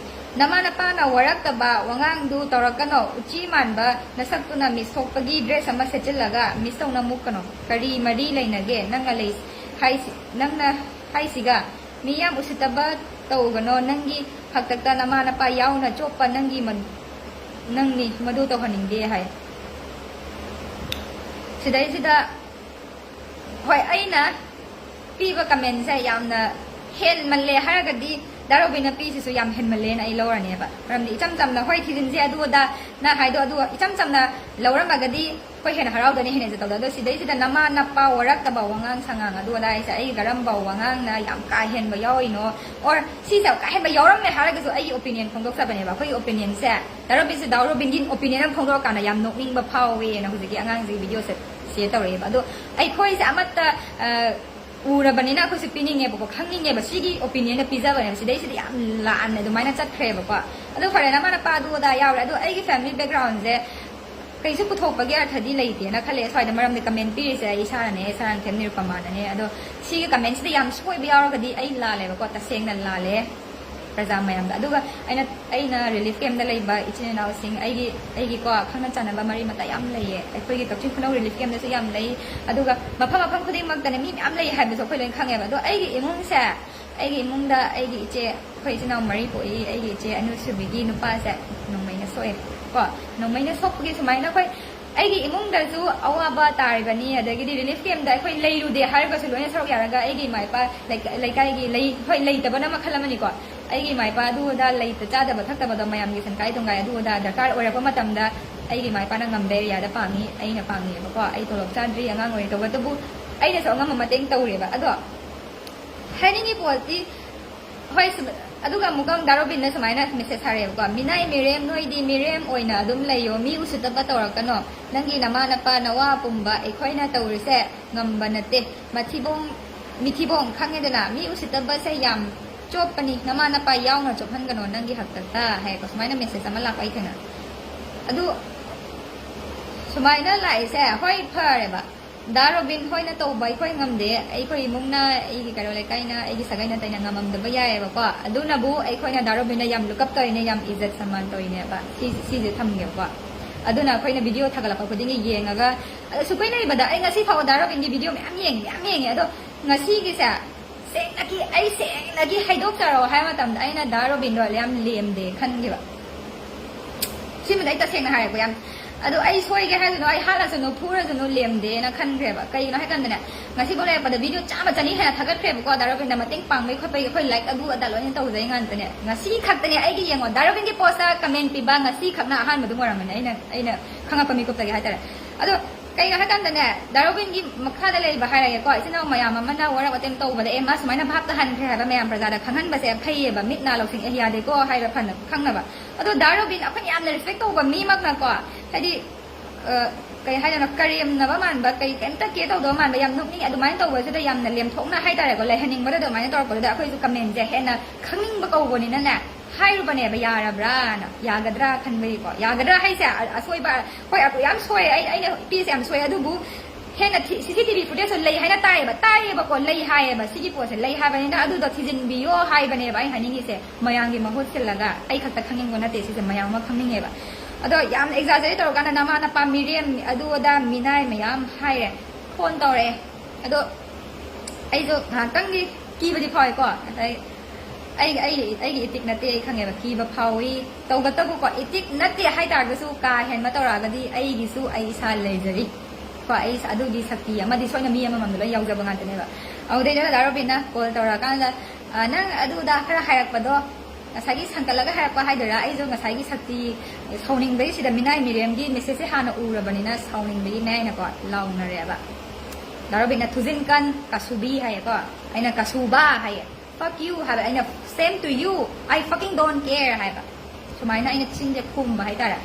"ꯅꯃꯥ ꯅꯄꯥꯅ ꯋꯥꯔꯛꯇꯕ ꯋꯥꯉꯥꯡꯗꯨ ꯇꯧꯔꯛꯀꯅꯣ, ꯎꯆꯤ ꯃꯥꯟꯕ ꯅꯁꯛꯇꯨꯅ ꯃꯤꯁ ꯊꯣꯛꯄꯒꯤ ꯗ꯭ꯔꯦꯁ ꯑꯃ ꯁꯦꯠꯆꯤꯜꯂꯒ ꯃꯤꯁ ꯇꯧꯅ ꯃꯨꯛꯀꯅꯣ꯫ ꯀꯔꯤ ꯃꯔꯤ ꯂꯩꯅꯒꯦ ꯅꯪꯅ ꯂꯩ ꯍꯥꯏꯁꯤ, ꯅꯪꯅ ꯍꯥꯏꯁꯤꯒ?" ꯃꯤ ꯌꯥꯝ ꯎꯁꯤꯠꯇꯕ ꯇꯧꯒꯅꯣ, ꯅꯪꯒꯤ ꯍꯥꯛꯇꯛꯇ ꯅꯃꯥ ꯅꯄꯥ ꯌꯥꯎꯅ ꯆꯣꯞꯄ ꯅꯪꯒꯤ ꯃ-, ꯅꯪꯅꯤ, ꯃꯗꯨ ꯇꯧꯍꯟꯅꯤꯡꯗꯦ ꯍꯥꯏ꯫ ꯁꯤꯗꯩꯁꯤꯗ, ꯍꯣꯏ, ꯑꯩꯅ ꯄꯤꯕ comment ꯁꯦ ꯌꯥꯝꯅ ꯍꯦꯟꯃꯜꯂꯦ ꯍꯥꯏꯔꯒꯗꯤ ꯗꯥ ꯔꯣꯕꯤꯟꯅ ꯄꯤꯁꯤꯁꯨ ꯌꯥꯝ ꯍꯦꯟꯃꯜꯂꯦꯅ ꯑꯩ ꯂꯧꯔꯅꯦꯕ꯫ ꯃꯔꯝꯗꯤ ꯏꯆꯝ ꯆꯝꯅ, "ꯍꯣꯏ, ꯊꯤꯖꯤꯟꯁꯦ, ꯑꯗꯨ ꯑꯗꯥ" ꯅ ꯍꯥꯏꯗꯣ, ꯑꯗꯨ ꯏꯆꯝ ꯆꯝꯅ ꯂꯧꯔꯝꯃꯒꯗꯤ ꯑꯩꯈꯣꯏ ꯍꯦꯟꯅ ꯍꯔꯥꯎꯗꯣꯏꯅꯦ, ꯍꯦꯟꯅ ꯏꯖꯠ ꯇꯧꯗꯣꯏꯅꯦ꯫ ꯑꯗꯣ ꯁꯤꯗꯩꯁꯤꯗ ꯅꯃꯥ ꯅꯄꯥ ꯋꯥꯔꯛꯇꯕ ꯋꯥꯉꯥꯡ ꯁꯉꯥꯡ ꯑꯗꯨ ꯑꯗꯥ ꯍꯥꯏꯁꯦ ꯑꯩ ꯀꯔꯝꯕ ꯋꯥꯉꯥꯡꯅ ꯌꯥꯝ ꯀꯥ ꯍꯦꯟꯕ ꯌꯥꯎꯔꯤꯅꯣ, or ꯁꯤꯁꯦ ꯀꯥ ꯍꯦꯟꯕ ꯌꯥꯎꯔꯝꯃꯦ ꯍꯥꯏꯔꯒꯁꯨ ꯑꯩꯒꯤ opinion ꯐꯣꯡꯗꯣꯛꯆꯕꯅꯦꯕ꯫ ꯑꯩꯈꯣꯏꯒꯤ opinion ꯁꯦ ꯗꯥ ꯔꯣꯕꯤꯟꯁꯦ, ꯗꯥ ꯔꯣꯕꯤꯟꯒꯤ opinion ꯑꯃ ꯐꯣꯡꯗꯣꯔꯛꯀꯥꯟꯗ ꯌꯥꯝ ꯅꯣꯛꯅꯤꯡꯕ ꯐꯥꯎꯋꯦꯅ ꯍꯧꯖꯤꯛꯀꯤ ꯑꯉꯥꯡꯁꯤꯒꯤ video ꯁꯦ share ꯇꯧꯔꯛꯑꯦꯕ꯫ ꯑꯗꯣ ꯑꯩꯈꯣꯏꯁꯦ ꯑꯃꯠꯇ, ꯑ, ꯎꯔꯕꯅꯤꯅ ꯑꯩꯈꯣꯏꯁꯨ ꯄꯤꯅꯤꯡꯉꯦꯕꯀꯣ, ꯈꯪꯅꯤꯡꯉꯦꯕ, ꯁꯤꯒꯤ opinion ꯗ ꯄꯤꯖꯕꯅꯦꯕ꯫ ꯁꯤꯗꯩꯁꯤꯗ ꯌꯥꯝ ꯂꯥꯟꯅ ꯑꯗꯨꯃꯥꯏꯅ ꯆꯠꯈ꯭ꯔꯦꯕꯀꯣ꯫ ꯑꯗꯣ ꯐꯔꯦ, ꯅꯃꯥ ꯅꯄꯥ ꯑꯗꯨ ꯑꯗꯥ ꯌꯥꯎꯔꯦ꯫ ꯑꯗꯣ ꯑꯩꯒꯤ family background ꯁꯦ ꯀꯩꯁꯨ ꯄꯨꯊꯣꯛꯄꯒꯤ ꯑꯔꯊꯗꯤ ꯂꯩꯇꯦꯅ ꯈꯜꯂꯦ꯫ ꯁ꯭ꯋꯥꯏꯗ ꯃꯔꯝꯗꯤ comment ꯄꯤꯔꯤꯁꯦ ꯑꯩ ꯏꯁꯥꯅꯅꯦ, ꯏꯁꯥꯅ ꯊꯦꯝ ꯅꯤꯔꯨꯄꯃꯥꯅꯅꯦ꯫ ꯑꯗꯣ ꯁꯤꯒꯤ comment ꯁꯤꯗ ꯌꯥꯝ ꯁꯣꯏꯕ ꯌꯥꯎꯔꯒꯗꯤ ꯑꯩ ꯂꯥꯜꯂꯦꯕꯀꯣ, ꯇꯁꯦꯡꯅ ꯂꯥꯜꯂꯦ ꯄ꯭ꯔꯖꯥ ꯃꯌꯥꯝꯗ꯫ ꯑꯗꯨꯒ ꯑꯩꯅ, ꯑꯩꯅ relief camp ꯗ ꯂꯩꯕ ꯏꯆꯤꯟ ꯏꯅꯥꯎꯁꯤꯡ, ꯑꯩꯒꯤ, ꯑꯩꯒꯤꯀꯣ, ꯈꯪꯅ ꯆꯥꯟꯅꯕ ꯃꯔꯤ ꯃꯇꯥ ꯌꯥꯝ ꯂꯩꯌꯦ꯫ ꯑꯩꯈꯣꯏꯒꯤ ꯀꯛꯆꯤꯡ ꯈꯨꯅꯧ relief camp ꯗꯁꯨ ꯌꯥꯝ ꯂꯩ꯫ ꯑꯗꯨꯒ ꯃꯐꯝ, ꯃꯐꯝ ꯈꯨꯗꯤꯡꯃꯛꯇꯅꯦ ꯃꯤ ꯃꯌꯥꯝ ꯂꯩ ꯍꯥꯏꯕꯁꯨ ꯑꯩꯈꯣꯏ ꯂꯣꯏꯅ ꯈꯪꯉꯦꯕ꯫ ꯑꯗꯣ ꯑꯩꯒꯤ ꯏꯃꯨꯡꯁꯦ, ꯑꯩꯒꯤ ꯏꯃꯨꯡꯗ ꯑꯩꯒꯤ ꯏꯆꯦ, ꯑꯩꯈꯣꯏ ꯏꯆꯤꯟ ꯏꯅꯥꯎ ꯃꯔꯤ ꯄꯣꯛꯏ꯫ ꯑꯩꯒꯤ ꯏꯆꯦ ꯑꯅꯤꯁꯨꯕꯤꯒꯤ ꯅꯨꯄꯥꯁꯦ ꯅꯣꯡꯃꯩꯅ ꯁꯣꯛꯑꯦ ꯀꯣ꯫ ꯅꯣꯡꯃꯩꯅ ꯁꯣꯛꯄꯒꯤ ꯁꯨꯃꯥꯏꯅ ꯑꯩꯈꯣꯏ, ꯑꯩꯒꯤ ꯏꯃꯨꯡꯗꯁꯨ ꯑꯋꯥꯕ ꯇꯥꯔꯤꯕꯅꯤ꯫ ꯑꯗꯒꯤꯗꯤ relief camp ꯗ ꯑꯩꯈꯣꯏ ꯂꯩꯔꯨꯗꯦ ꯍꯥꯏꯔꯒꯁꯨ ꯂꯣꯏꯅ ꯁꯔꯨꯛ ꯌꯥꯔꯒ ꯑꯩꯒꯤ ꯏꯃꯥ ꯏꯄꯥ ꯂꯩꯀ-, ꯂꯩꯀꯥꯏꯒꯤ ꯂꯩ-, ꯍꯣꯏ, ꯂꯩꯇꯕꯅ ꯃꯈꯜ ꯑꯃꯅꯤꯀꯣ꯫ ꯑꯩꯒꯤ ꯏꯃꯥ ꯏꯄꯥ ꯑꯗꯨ ꯑꯗꯥ ꯂꯩꯇ ꯆꯥꯗꯕ ꯊꯛꯇꯕꯗꯣ ꯃꯌꯥꯝꯒꯤ ꯁꯟꯀꯥꯏ ꯇꯨꯡꯒꯥꯏ ꯑꯗꯨ ꯑꯗꯥ ꯗꯔꯀꯥꯔ ꯑꯣꯏꯔꯛꯄ ꯃꯇꯝꯗ ꯑꯩꯒꯤ ꯏꯃꯥ ꯏꯄꯥꯅ ꯉꯝꯕ area ꯗ ꯄꯥꯡꯉꯤ, ꯑꯩꯅ ꯄꯥꯡꯉꯦꯕꯀꯣ꯫ ꯑꯩ ꯇꯣꯂꯣꯞ ꯆꯥꯗ꯭ꯔꯤ, ꯑꯉꯥꯡ ꯑꯣꯏꯔꯤ, ꯇꯧꯕꯇꯕꯨ ꯑꯩꯅꯁꯨ ꯑꯉꯝꯕ ꯃꯇꯦꯡ ꯇꯧꯔꯦꯕ꯫ ꯑꯗꯣ ꯍꯥꯏꯅꯤꯡꯉꯤ ꯄꯣꯠꯇꯤ, ꯍꯣꯏ, ꯁꯨꯝ-, ꯑꯗꯨꯒ ꯑꯃꯨꯛꯀ ꯗꯥ ꯔꯣꯕꯤꯟꯅ ꯁꯨꯃꯥꯏꯅ message ꯊꯥꯔꯛꯑꯦꯕꯀꯣ, "ꯃꯤꯅꯥꯏ ꯃꯤꯔꯦꯝ, ꯅꯣꯏꯗꯤ ꯃꯤꯔꯦꯝ ꯑꯣꯏꯅ ꯑꯗꯨꯝ ꯂꯩꯌꯣ, ꯃꯤ ꯎꯁꯤꯠꯇꯕ ꯇꯧꯔꯛꯀꯅꯣ, ꯅꯪꯒꯤ ꯅꯃꯥ ꯅꯄꯥ ꯅꯋꯥ ꯄꯨꯝꯕ ꯑꯩꯈꯣꯏꯅ ꯇꯧꯔꯤꯁꯦ ꯉꯝꯕ ꯅꯠꯇꯦ, ꯃꯊꯤꯕꯣꯡ, ꯃꯤꯊꯤꯕꯣꯡ ꯈꯪꯉꯦꯗꯅ, ꯃꯤ ꯎꯁꯤꯠꯇꯕꯁꯦ ꯌꯥꯝ ꯆꯣꯞꯄꯅꯤ, ꯅꯃꯥ ꯅꯄꯥ ꯌꯥꯎꯅ ꯆꯣꯞꯍꯟꯒꯅꯣ ꯅꯪꯒꯤ ꯍꯥꯛꯇꯛꯇ" ꯍꯥꯏꯌꯦꯀꯣ꯫ ꯁꯨꯃꯥꯏꯅ message ꯑꯃ ꯂꯥꯛꯄ ꯑꯩ ꯊꯦꯡꯅ꯫ ꯑꯗꯨ ꯁꯨꯃꯥꯏꯅ ꯂꯥꯛꯏꯁꯦ, ꯍꯣꯏ, ꯐꯔꯦꯕ, ꯗꯥ ꯔꯣꯕꯤꯟ ꯍꯣꯏꯅ ꯇꯧꯕ ꯑꯩꯈꯣꯏ ꯉꯝꯗꯦ, ꯑꯩꯈꯣꯏ ꯏꯃꯨꯡꯅ, ꯑꯩꯒꯤ ꯀꯩꯔꯣꯜ ꯂꯩꯀꯥꯏꯅ, ꯑꯩꯒꯤ ꯁꯥꯒꯩ ꯅꯥꯇꯩꯅ ꯉꯝꯃꯝꯗꯕ ꯌꯥꯏꯌꯦꯕꯀꯣ꯫ ꯑꯗꯨꯅꯕꯨ ꯑꯩꯈꯣꯏꯅ ꯗꯥ ꯔꯣꯕꯤꯟꯅ ꯌꯥꯝ look up ꯇꯧꯔꯤꯅꯦ, ꯌꯥꯝ ꯏꯖꯠ ꯁꯃꯥꯟ ꯇꯧꯔꯤꯅꯦꯕ꯫ ꯁꯤ, ꯁꯤꯁꯦ ꯊꯝꯒꯦꯕꯀꯣ꯫ ꯑꯗꯨꯅ ꯑꯩꯈꯣꯏꯅ video ꯊꯥꯒꯠꯂꯛꯄ ꯈꯨꯗꯤꯡꯒꯤ ꯌꯦꯡꯉꯒ, ꯑꯁꯨꯛ ꯀꯨꯏꯅ ꯂꯩꯕꯗ ꯑꯩ ꯉꯁꯤ ꯐꯥꯎꯕ ꯗꯥ ꯔꯣꯕꯤꯟꯒꯤ video ꯃꯌꯥꯝ ꯌꯦꯡꯉꯦ, ꯃꯌꯥꯝ ꯌꯦꯡꯉꯦ꯫ ꯑꯗꯣ ꯉꯁꯤꯒꯤꯁꯦ ꯁꯦꯡꯅꯒꯤ ꯑꯩ ꯁꯦꯡꯅꯒꯤ ꯍꯩꯗꯣꯛꯆꯔꯛꯑꯣ ꯍꯥꯏꯕ ꯃꯇꯝꯗ ꯑꯩꯅ ꯗꯥ ꯔꯣꯕꯤꯟꯗꯣ ꯌꯥꯝ ꯂꯦꯝꯗꯦ ꯈꯟꯈꯤꯕ꯫ ꯁꯤꯃꯗꯤ ꯑꯩ ꯇꯁꯦꯡꯅ ꯍꯥꯏꯔꯦꯀꯣ, ꯌꯥꯝ, ꯑꯗꯣ ꯑꯩ ꯁꯣꯏꯒꯦ ꯍꯥꯏꯔꯁꯅꯨ, ꯑꯩ ꯍꯥꯠꯂꯁꯅꯨ, ꯐꯨꯔꯁꯅꯨ, ꯂꯦꯝꯗꯦꯅ ꯈꯟꯈ꯭ꯔꯦꯕ꯫ ꯀꯩꯒꯤꯅꯣ ꯍꯥꯏ ꯀꯥꯟꯗꯅꯦ, ꯉꯁꯤꯐꯥꯎ ꯂꯩꯔꯛꯄꯗ ꯚꯤꯗꯤꯑꯣ ꯆꯥꯝꯃ ꯆꯅꯤ ꯍꯦꯟꯅ ꯊꯥꯒꯠꯈ꯭ꯔꯦꯕꯀꯣ, ꯗꯥ ꯔꯣꯕꯤꯟꯗ ꯃꯇꯦꯡ ꯄꯥꯡꯕꯒꯤ ꯈꯣꯠꯄꯒꯤ ꯑꯩꯈꯣꯏ ꯂꯥꯏꯛ ꯑꯗꯨ ꯑꯗꯥ ꯂꯣꯏꯅ ꯇꯧꯖꯩ ꯉꯥꯛꯇꯅꯦ꯫ ꯉꯁꯤ ꯈꯛꯇꯅꯦ ꯑꯩꯒꯤ, ꯌꯦꯡꯉꯣ, ꯗꯥ ꯔꯣꯕꯤꯟꯒꯤ ꯄꯣꯁꯇ ꯀꯃꯦꯟ ꯄꯤꯕ ꯉꯁꯤ ꯈꯛꯅ ꯑꯍꯥꯟꯕꯗꯨ ꯑꯣꯏꯔꯝꯒꯅꯤ ꯑꯩꯅ, ꯑꯩꯅ ꯈꯪꯉꯛꯄ ꯃꯤꯀꯨꯞꯇꯒꯤ ꯍꯥꯏꯇꯥꯔꯦ꯫ ꯑꯗꯣ ꯀꯩꯅꯣ ꯍꯥꯏꯀꯥꯟꯗꯅꯦ, ꯗꯥ ꯔꯣꯕꯤꯟꯒꯤ ꯃꯈꯥꯗ ꯂꯩꯕ ꯍꯥꯏꯔꯒꯦꯀꯣ, ꯏꯆꯤꯟ ꯏꯅꯥꯎ ꯃꯌꯥꯝ ꯑꯃꯅ ꯋꯥꯔꯛ ꯃꯇꯦꯡ ꯇꯧꯕꯗ, ꯑꯦ, ꯃꯥ ꯁꯨꯃꯥꯏꯅ ꯚꯥꯞ ꯇꯥꯍꯟꯈ꯭ꯔꯦ ꯍꯥꯏꯕ ꯃꯌꯥꯝ ꯄ꯭ꯔꯖꯥꯗ ꯈꯪꯍꯟꯕꯁꯦ ꯐꯩꯌꯦꯕ, ꯃꯤꯠ ꯅꯥ ꯂꯧꯁꯤꯡ, ꯑꯦ, ꯌꯥꯗꯦꯀꯣ ꯍꯥꯏꯕ ꯐꯅ ꯈꯪꯅꯕ꯫ ꯑꯗꯣ ꯗꯥ ꯔꯣꯕꯤꯟ ꯑꯩꯈꯣꯏꯅ ꯌꯥꯝꯅ ꯔꯦꯁꯄꯦꯛ ꯇꯧꯕ ꯃꯤꯃꯛꯅꯀꯣ, ꯍꯥꯏꯗꯤ, ꯑ, ꯀꯩ ꯍꯥꯏꯗꯣꯏꯅꯣ, ꯀꯔꯦꯝꯅꯕ ꯃꯥꯟꯕ, ꯀꯩ, ꯀꯩꯝꯇ ꯀꯦ ꯇꯧꯗꯕ ꯃꯥꯟꯕ, ꯌꯥꯝ ꯅꯣꯛꯅꯤꯡꯉꯦ꯫ ꯑꯗꯨꯃꯥꯏꯅ ꯇꯧꯕꯁꯤꯗ ꯌꯥꯝꯅ ꯂꯦꯝꯊꯣꯛꯅ ꯍꯥꯏꯇꯥꯔꯦꯀꯣ, ꯂꯩꯍꯟꯅꯤꯡꯕꯗ ꯑꯗꯨꯃꯥꯏꯅ ꯇꯧꯔꯛꯄꯗꯨꯗ ꯑꯩꯈꯣꯏꯁꯨ ꯀꯃꯦꯟꯁꯦ ꯍꯦꯟꯅ ꯈꯪꯅꯤꯡꯕ ꯀꯧꯕꯅꯤꯅꯅꯦ, ꯍꯥꯏꯔꯨꯕꯅꯦꯕ, ꯌꯥꯔꯕ꯭ꯔꯥꯅ, ꯌꯥꯒꯗ꯭ꯔꯥ ꯈꯟꯕꯒꯤꯀꯣ꯫ ꯌꯥꯒꯗ꯭ꯔꯥ ꯍꯥꯏꯁꯦ, ꯑ-, ꯑꯁꯣꯏꯕ, ꯍꯣꯏ, ꯑ-, ꯌꯥꯝ ꯁꯣꯏ, ꯑꯩ, ꯑꯩꯅ ꯄꯤꯁꯦ ꯌꯥꯝ ꯁꯣꯏ, ꯑꯗꯨꯕꯨ ꯍꯦꯟꯅ ꯊꯤ-, ꯁꯤ ꯁꯤ ꯇꯤ ꯚꯤ ꯐꯨꯇꯦꯖꯁꯨ ꯂꯩ ꯍꯥꯏꯅ ꯇꯥꯏꯌꯦꯕ, ꯇꯥꯏꯌꯦꯕꯀꯣ, ꯂꯩ ꯍꯥꯏꯌꯦꯕ, ꯁꯤꯒꯤ ꯄꯣꯠꯁꯦ ꯂꯩ ꯍꯥꯏꯕꯅꯤꯅ ꯑꯗꯨꯗꯣ ꯊꯤꯖꯤꯟꯕꯤꯌꯣ ꯍꯥꯏꯕꯅꯦꯕ ꯑꯩ ꯍꯥꯏꯅꯤꯡꯉꯤꯁꯦ꯫ ꯃꯌꯥꯝꯒꯤ ꯃꯍꯨꯠ ꯁꯤꯜꯂꯒ, ꯑꯩ ꯈꯛꯇ ꯈꯪꯅꯤꯡꯕ ꯅꯠꯇꯦ ꯁꯤꯁꯦ, ꯃꯌꯥꯝ ꯑꯃ ꯈꯪꯅꯤꯡꯉꯦꯕ꯫ ꯑꯗꯣ ꯌꯥꯝ ꯑꯦꯛꯖꯥꯖꯔꯦꯠ ꯇꯧꯔꯀꯥꯟꯗ ꯅꯃꯥ ꯅꯄꯥ ꯃꯤꯔꯦꯝ ꯑꯗꯨ ꯑꯗꯥ ꯃꯤꯅꯥꯏ ꯃꯌꯥꯝ ꯍꯥꯏꯔꯦ, ꯐꯣꯟ ꯇꯧꯔꯛꯑꯦ꯫ ꯑꯗꯣ ꯑꯩꯁꯨ ꯉꯥꯏꯍꯥꯛꯇꯪꯗꯤ ꯀꯤꯕꯗꯤ ꯐꯥꯎꯋꯦꯀꯣ, ꯉꯁꯥꯏ ꯑꯩ, ꯑꯩ, ꯑꯩꯒꯤ ꯏꯇꯤꯛ ꯅꯠꯇꯦ, ꯑꯩ ꯈꯪꯉꯦꯕ, ꯀꯤꯕ ꯐꯥꯎꯏ꯫ ꯇꯧꯕꯇꯕꯨꯀꯣ, ꯏꯇꯤꯛ ꯅꯠꯇꯦ ꯍꯥꯏꯇꯥꯔꯒꯁꯨ ꯀꯥ ꯍꯦꯟꯕ ꯇꯧꯔꯛꯑꯒꯗꯤ ꯑꯩꯒꯤꯁꯨ ꯑꯩ ꯏꯁꯥ ꯂꯩꯖꯔꯤ ꯀꯣ, ꯑꯩ ꯏꯁꯥ-, ꯑꯗꯨꯒꯤ ꯁꯛꯇꯤ ꯑꯃꯗꯤ ꯁꯣꯏꯅ ꯃꯤ ꯑꯃꯃꯝꯗ ꯂꯣꯏ ꯌꯥꯎꯖꯕ ꯉꯥꯛꯇꯅꯦꯕ꯫ ꯑꯗꯨꯗꯩꯗꯨꯗ ꯗꯥ ꯔꯣꯕꯤꯟꯅ ꯀꯣꯜ ꯇꯧꯔꯛꯑꯀꯥꯟꯗ, "ꯑ, ꯅꯪ ꯑꯗꯨꯗ ꯈꯔ ꯍꯥꯏꯔꯛꯄꯗꯣ, ꯉꯁꯥꯏꯒꯤ ꯁꯪꯀꯠꯂꯒ ꯍꯥꯏꯔꯛꯄ ꯍꯥꯏꯗꯣꯏꯔꯥ, ꯑꯩꯁꯨ ꯉꯁꯥꯏꯒꯤ ꯁꯛꯇꯤ ꯁꯥꯎꯅꯤꯡꯕꯒꯤ, ꯁꯤꯗ ꯃꯤꯅꯥꯏ ꯃꯤꯔꯦꯝꯒꯤ ꯃꯦꯁꯦꯖꯁꯦ ꯍꯥꯟꯅ ꯎꯔꯕꯅꯤꯅ ꯁꯥꯎꯅꯤꯡꯕꯒꯤꯅꯦ" ꯍꯥꯏꯅꯀꯣ ꯂꯥꯎꯅꯔꯦꯕ꯫ ꯗꯥ ꯔꯣꯕꯤꯟꯅ "ꯊꯨꯖꯤꯟ ꯀꯟ, ꯀꯥꯁꯨꯕꯤ" ꯍꯥꯏꯌꯦꯀꯣ, ꯑꯩꯅ "ꯀꯥꯁꯨꯕ" ꯍꯥꯏꯌꯦ꯫ "Fuck you" ꯍꯥꯏꯕ, ꯑꯩꯅ "Same to you, I fucking don't care" ꯍꯥꯏꯕ꯫ ꯁꯨꯃꯥꯏꯅ ꯑꯩꯅ ꯆꯤꯟꯁꯦ ꯈꯨꯝꯕ ꯍꯥꯏꯇꯥꯔꯦ꯫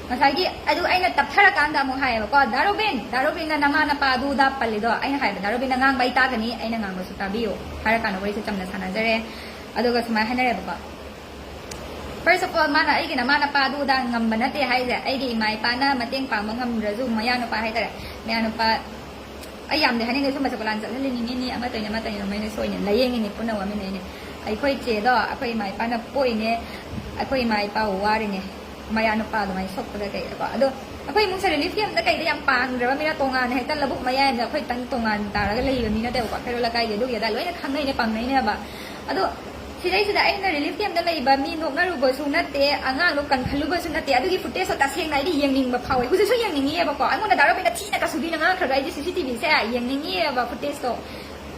ꯉꯁꯥꯏꯒꯤ ꯑꯗꯨ ꯑꯩꯅ ꯇꯞꯊꯔꯀꯥꯟꯗ ꯑꯃꯨꯛ ꯍꯥꯏꯌꯦꯕꯀꯣ, "ꯗꯥ ꯔꯣꯕꯤꯟ, ꯗꯥ ꯔꯣꯕꯤꯟꯅ ꯅꯃꯥ ꯅꯄꯥ ꯑꯗꯨ ꯑꯗꯥ ꯄꯜꯂꯤꯗꯣ", ꯑꯩꯅ ꯍꯥꯏꯕ, "ꯗꯥ ꯔꯣꯕꯤꯟꯅ ꯉꯥꯡꯕ ꯑꯩ ꯇꯥꯒꯅꯤ, ꯑꯩꯅ ꯉꯥꯡꯕꯁꯨ ꯇꯥꯕꯤꯌꯨ" ꯍꯥꯏꯔꯀꯥꯟꯗ ꯋꯥꯔꯤꯁꯦ ꯆꯝꯅ ꯁꯥꯟꯅꯖꯔꯦ꯫ ꯑꯗꯨꯒ ꯁꯨꯃꯥꯏꯅ ꯍꯥꯏꯅꯔꯦꯕꯀꯣ, "First of all, ꯃꯥꯅ ꯑꯩꯒꯤ ꯅꯃꯥ ꯅꯄꯥ ꯑꯗꯨ ꯑꯗꯥ ꯉꯝꯕ ꯅꯠꯇꯦ ꯍꯥꯏꯁꯦ, ꯑꯩꯒꯤ ꯏꯃꯥ ꯏꯄꯥꯅ ꯃꯇꯦꯡ ꯄꯥꯡꯕ ꯉꯝꯗ꯭ꯔꯁꯨ, ꯃꯌꯥꯅꯨꯄꯥ ꯍꯥꯏꯇꯥꯔꯦ, ꯃꯌꯥꯅꯨꯄꯥ, ꯑꯩ ꯌꯥꯝꯗꯤ ꯍꯥꯏꯅꯤꯡꯗꯦ, ꯁꯨꯝꯕꯁꯦ ꯀꯣꯂꯥꯟ ꯆꯠꯍꯜꯂꯤꯅꯤꯡꯉꯤꯅꯤ, ꯑꯃ ꯇꯧꯔꯤꯅꯦ, ꯑꯃ ꯇꯧꯔꯤꯅꯦ, ꯃꯣꯏꯅ ꯁꯣꯏꯅꯦ, ꯂꯥꯏꯌꯦꯡꯉꯤꯅꯤ, ꯄꯨꯟꯅ ꯋꯥꯃꯤꯟꯅꯩꯅꯦ꯫ ꯑꯩꯈꯣꯏ ꯆꯦꯗꯣ ꯑꯩꯈꯣꯏ ꯏꯃꯥ ꯏꯄꯥꯅ ꯄꯣꯛꯏꯅꯦ, ꯑꯩꯈꯣꯏ ꯏꯃꯥ ꯏꯄꯥ ꯋꯥꯔꯤꯅꯦ, ꯃꯌꯥꯅꯨꯄꯥ ꯑꯗꯨꯃꯥꯏꯅ ꯁꯣꯛꯄꯗ ꯀꯩꯗꯀꯣ꯫ ꯑꯗꯣ ꯑꯩꯈꯣꯏ ꯏꯃꯨꯡꯁꯦ ꯔꯤꯂꯤꯐ ꯀꯦꯝꯞꯇ ꯀꯩꯗ ꯌꯥꯝ ꯄꯥꯡꯗ꯭ꯔꯕ ꯃꯤꯅ, ꯇꯣꯉꯥꯟꯅ ꯍꯦꯛꯇ ꯂꯧꯕꯨꯛ ꯃꯌꯥꯏ ꯑꯃꯗ ꯑꯩꯈꯣꯏ ꯇꯪ ꯇꯣꯉꯥꯟ ꯇꯥꯔꯒ ꯂꯩꯕ ꯃꯤ ꯅꯠꯇꯦꯕꯀꯣ꯫ ꯀꯩꯔꯣꯜ ꯂꯩꯀꯥꯏꯒꯤ ꯑꯗꯨꯒꯤ ꯑꯗꯥ ꯂꯣꯏꯅ ꯈꯪꯅꯩꯅꯦ, ꯄꯥꯡꯅꯩꯅꯦꯕ꯫ ꯑꯗꯣ ꯁꯤꯗꯩꯁꯤꯗ ꯑꯩꯅ ꯔꯤꯂꯤꯐ ꯀꯦꯝꯞꯇ ꯂꯩꯕ ꯃꯤ ꯅꯣꯛꯅꯔꯨꯕꯁꯨ ꯅꯠꯇꯦ, ꯑꯉꯥꯡꯗꯣ ꯀꯟꯈꯠꯂꯨꯕꯁꯨ ꯅꯠꯇꯦ꯫ ꯑꯗꯨꯒꯤ ꯐꯨꯇꯦꯖꯇꯣ ꯇꯁꯦꯡꯅ ꯑꯩꯗꯤ ꯌꯦꯡꯅꯤꯡꯕ ꯐꯥꯎꯋꯦ, ꯍꯧꯖꯤꯛꯁꯨ ꯌꯦꯡꯅꯤꯡꯉꯤꯑꯕꯀꯣ꯫ ꯑꯩꯉꯣꯟꯗ ꯗꯥ ꯔꯣꯕꯤꯟꯅ ꯊꯤꯅ ꯀꯁꯨꯕꯤꯅ ꯉꯥꯡꯈ꯭ꯔꯒ ꯑꯩꯗꯤ ꯁꯤ ꯁꯤ ꯇꯤ ꯚꯤꯁꯦ ꯌꯦꯡꯅꯤꯡꯉꯤꯑꯕ, ꯐꯨꯇꯦꯖꯇꯣ꯫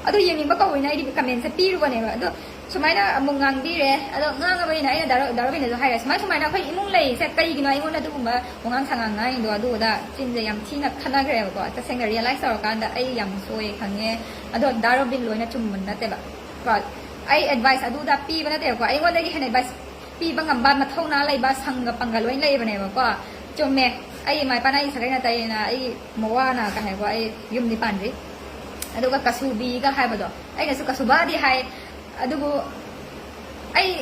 ꯑꯗꯨ ꯌꯦꯡꯅꯤꯡꯕ ꯀꯧꯕꯅꯤꯅ ꯑꯩꯗꯤ ꯀꯃꯦꯟꯁꯦ ꯄꯤꯔꯨꯕꯅꯦꯕ꯫ ꯑꯗꯣ ꯁꯨꯃꯥꯏꯅ ꯑꯃꯨꯛ ꯉꯥꯡꯕꯤꯔꯦ꯫ ꯑꯗꯣ ꯉꯥꯡꯉꯕꯅꯤꯅ ꯑꯩꯅ ꯗꯥ ꯔꯣ-, ꯗꯥ ꯔꯣꯕꯤꯟꯗꯁꯨ ꯍꯥꯏꯔꯦ, "ꯁꯨꯃꯥꯏ ꯁꯨꯃꯥꯏꯅ ꯑꯩꯈꯣꯏ ꯏꯃꯨꯡ ꯂꯩꯔꯤꯁꯦ ꯀꯩꯒꯤꯅꯣ ꯑꯩꯉꯣꯟꯗ ꯑꯗꯨꯒꯨꯝꯕ ꯋꯥꯉꯥꯡ ꯁꯉꯥꯡ ꯉꯥꯡꯉꯤꯗꯣ?" ꯑꯗꯨ ꯑꯗꯥ ꯆꯤꯟꯁꯦ ꯌꯥꯝ ꯊꯤꯅ ꯈꯠꯅꯈ꯭ꯔꯦꯕꯀꯣ꯫ ꯇꯁꯦꯡꯅ ꯔꯤꯌꯦꯂꯥꯏꯁ ꯇꯧꯔꯀꯥꯟꯗ ꯑꯩ ꯌꯥꯝ ꯁꯣꯏꯌꯦ, ꯈꯪꯉꯦ꯫ ꯑꯗꯣ ꯗꯥ ꯔꯣꯕꯤꯟ ꯂꯣꯏꯅ ꯆꯨꯝꯕ ꯅꯠꯇꯦꯕ ꯀꯣ꯫ ꯑꯩ ꯑꯦꯗꯚꯥꯏꯁ ꯑꯗꯨꯗ ꯄꯤꯕ ꯅꯠꯇꯦꯕꯀꯣ, ꯑꯩꯉꯣꯟꯗꯒꯤ ꯍꯦꯟꯅ ꯑꯦꯗꯚꯥꯏꯁ ꯄꯤꯕ ꯉꯝꯕ ꯃꯊꯧꯅꯥ ꯂꯩꯕ ꯁꯪꯒ ꯄꯪꯒ ꯂꯣꯏ ꯂꯩꯕꯅꯦꯕꯀꯣ꯫ ꯆꯨꯝꯃꯦ, ꯑꯩ ꯏꯃꯥ ꯏꯄꯥꯅ ꯑꯩ ꯁꯥꯒꯩ ꯅꯥꯇꯩꯅ ꯑꯩ ꯃꯋꯥꯅ ꯀꯩ ꯍꯥꯏꯀꯣ, ꯑꯩ ꯌꯨꯝꯗꯤ ꯄꯥꯟꯗ꯭ꯔꯤ꯫ ꯑꯗꯨꯒ ꯀꯁꯨꯕꯤꯒ ꯍꯥꯏꯕꯗꯣ, ꯑꯩꯅꯁꯨ ꯀꯁꯨꯕꯥꯗꯤ ꯍꯥꯏ, ꯑꯗꯨꯕꯨ ꯑꯩ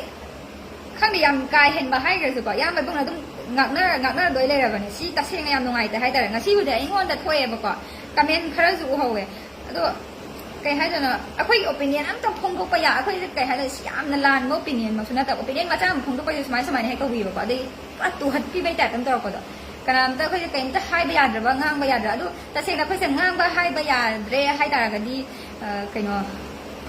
ꯈꯪꯗꯦ, ꯌꯥꯝ ꯀꯥ ꯍꯦꯟꯕ ꯍꯥꯏꯈ꯭ꯔꯁꯨꯀꯣ, ꯏꯌꯥꯝꯕ ꯏꯕꯨꯡꯅ ꯑꯗꯨꯝ ꯉꯥꯛꯅ-, ꯉꯥꯛꯅꯔꯗꯣꯏ ꯂꯩꯔꯕꯅꯦ꯫ ꯁꯤ ꯇꯁꯦꯡꯅ ꯌꯥꯝ ꯅꯨꯡꯉꯥꯏꯇꯦ ꯍꯥꯏꯇꯥꯔꯦ꯫ ꯉꯁꯤꯕꯨꯗꯤ ꯑꯩꯉꯣꯟꯗ ꯊꯣꯛꯑꯦꯕꯀꯣ, ꯀꯃꯦꯟ ꯈꯔꯁꯨ ꯎꯍꯧꯋꯦ꯫ ꯑꯗꯣ ꯀꯩ ꯍꯥꯏꯗꯣꯏꯅꯣ, ꯑꯩꯈꯣꯏꯒꯤ ꯑꯣꯄꯤꯅꯤꯌꯟ ꯑꯝꯇꯪ ꯐꯣꯡꯗꯣꯛꯄ ꯌꯥ-, ꯑꯩꯈꯣꯏꯁꯦ ꯀꯩ ꯍꯥꯏꯗꯣꯏꯅꯣ, ꯁꯤ ꯌꯥꯝꯅ ꯂꯥꯟꯕ ꯑꯣꯄꯤꯅꯤꯌꯟꯃꯛꯁꯨ ꯅꯠꯇꯕ, ꯑꯣꯄꯤꯅꯤꯌꯟ ꯃꯆꯥ ꯑꯃ ꯐꯣꯡꯗꯣꯛꯄꯁꯦ ꯁꯨꯃꯥꯏ ꯁꯨꯃꯥꯏꯅ ꯍꯦꯛ ꯇꯧꯕꯤꯕꯀꯣ, ꯑꯗꯩ ꯄꯨꯔꯥ ꯇꯨꯍꯠꯄꯤꯕꯩ ꯇꯥꯏꯞ ꯑꯃ ꯇꯧꯔꯛꯄꯗꯣ꯫ ꯀꯅꯥꯝꯇ ꯑꯩꯈꯣꯏꯁꯦ ꯀꯩꯝꯇ ꯍꯥꯏꯕ ꯌꯥꯗ꯭ꯔꯕ, ꯉꯥꯡꯕ ꯌꯥꯗ꯭ꯔꯥ? ꯑꯗꯨ ꯇꯁꯦꯡꯅ ꯑꯩꯈꯣꯏꯁꯦ ꯉꯥꯡꯕ ꯍꯥꯏꯕ ꯌꯥꯗ꯭ꯔꯦ ꯍꯥꯏꯇꯥꯔꯒꯗꯤ, ꯑ, ꯀꯩꯅꯣ,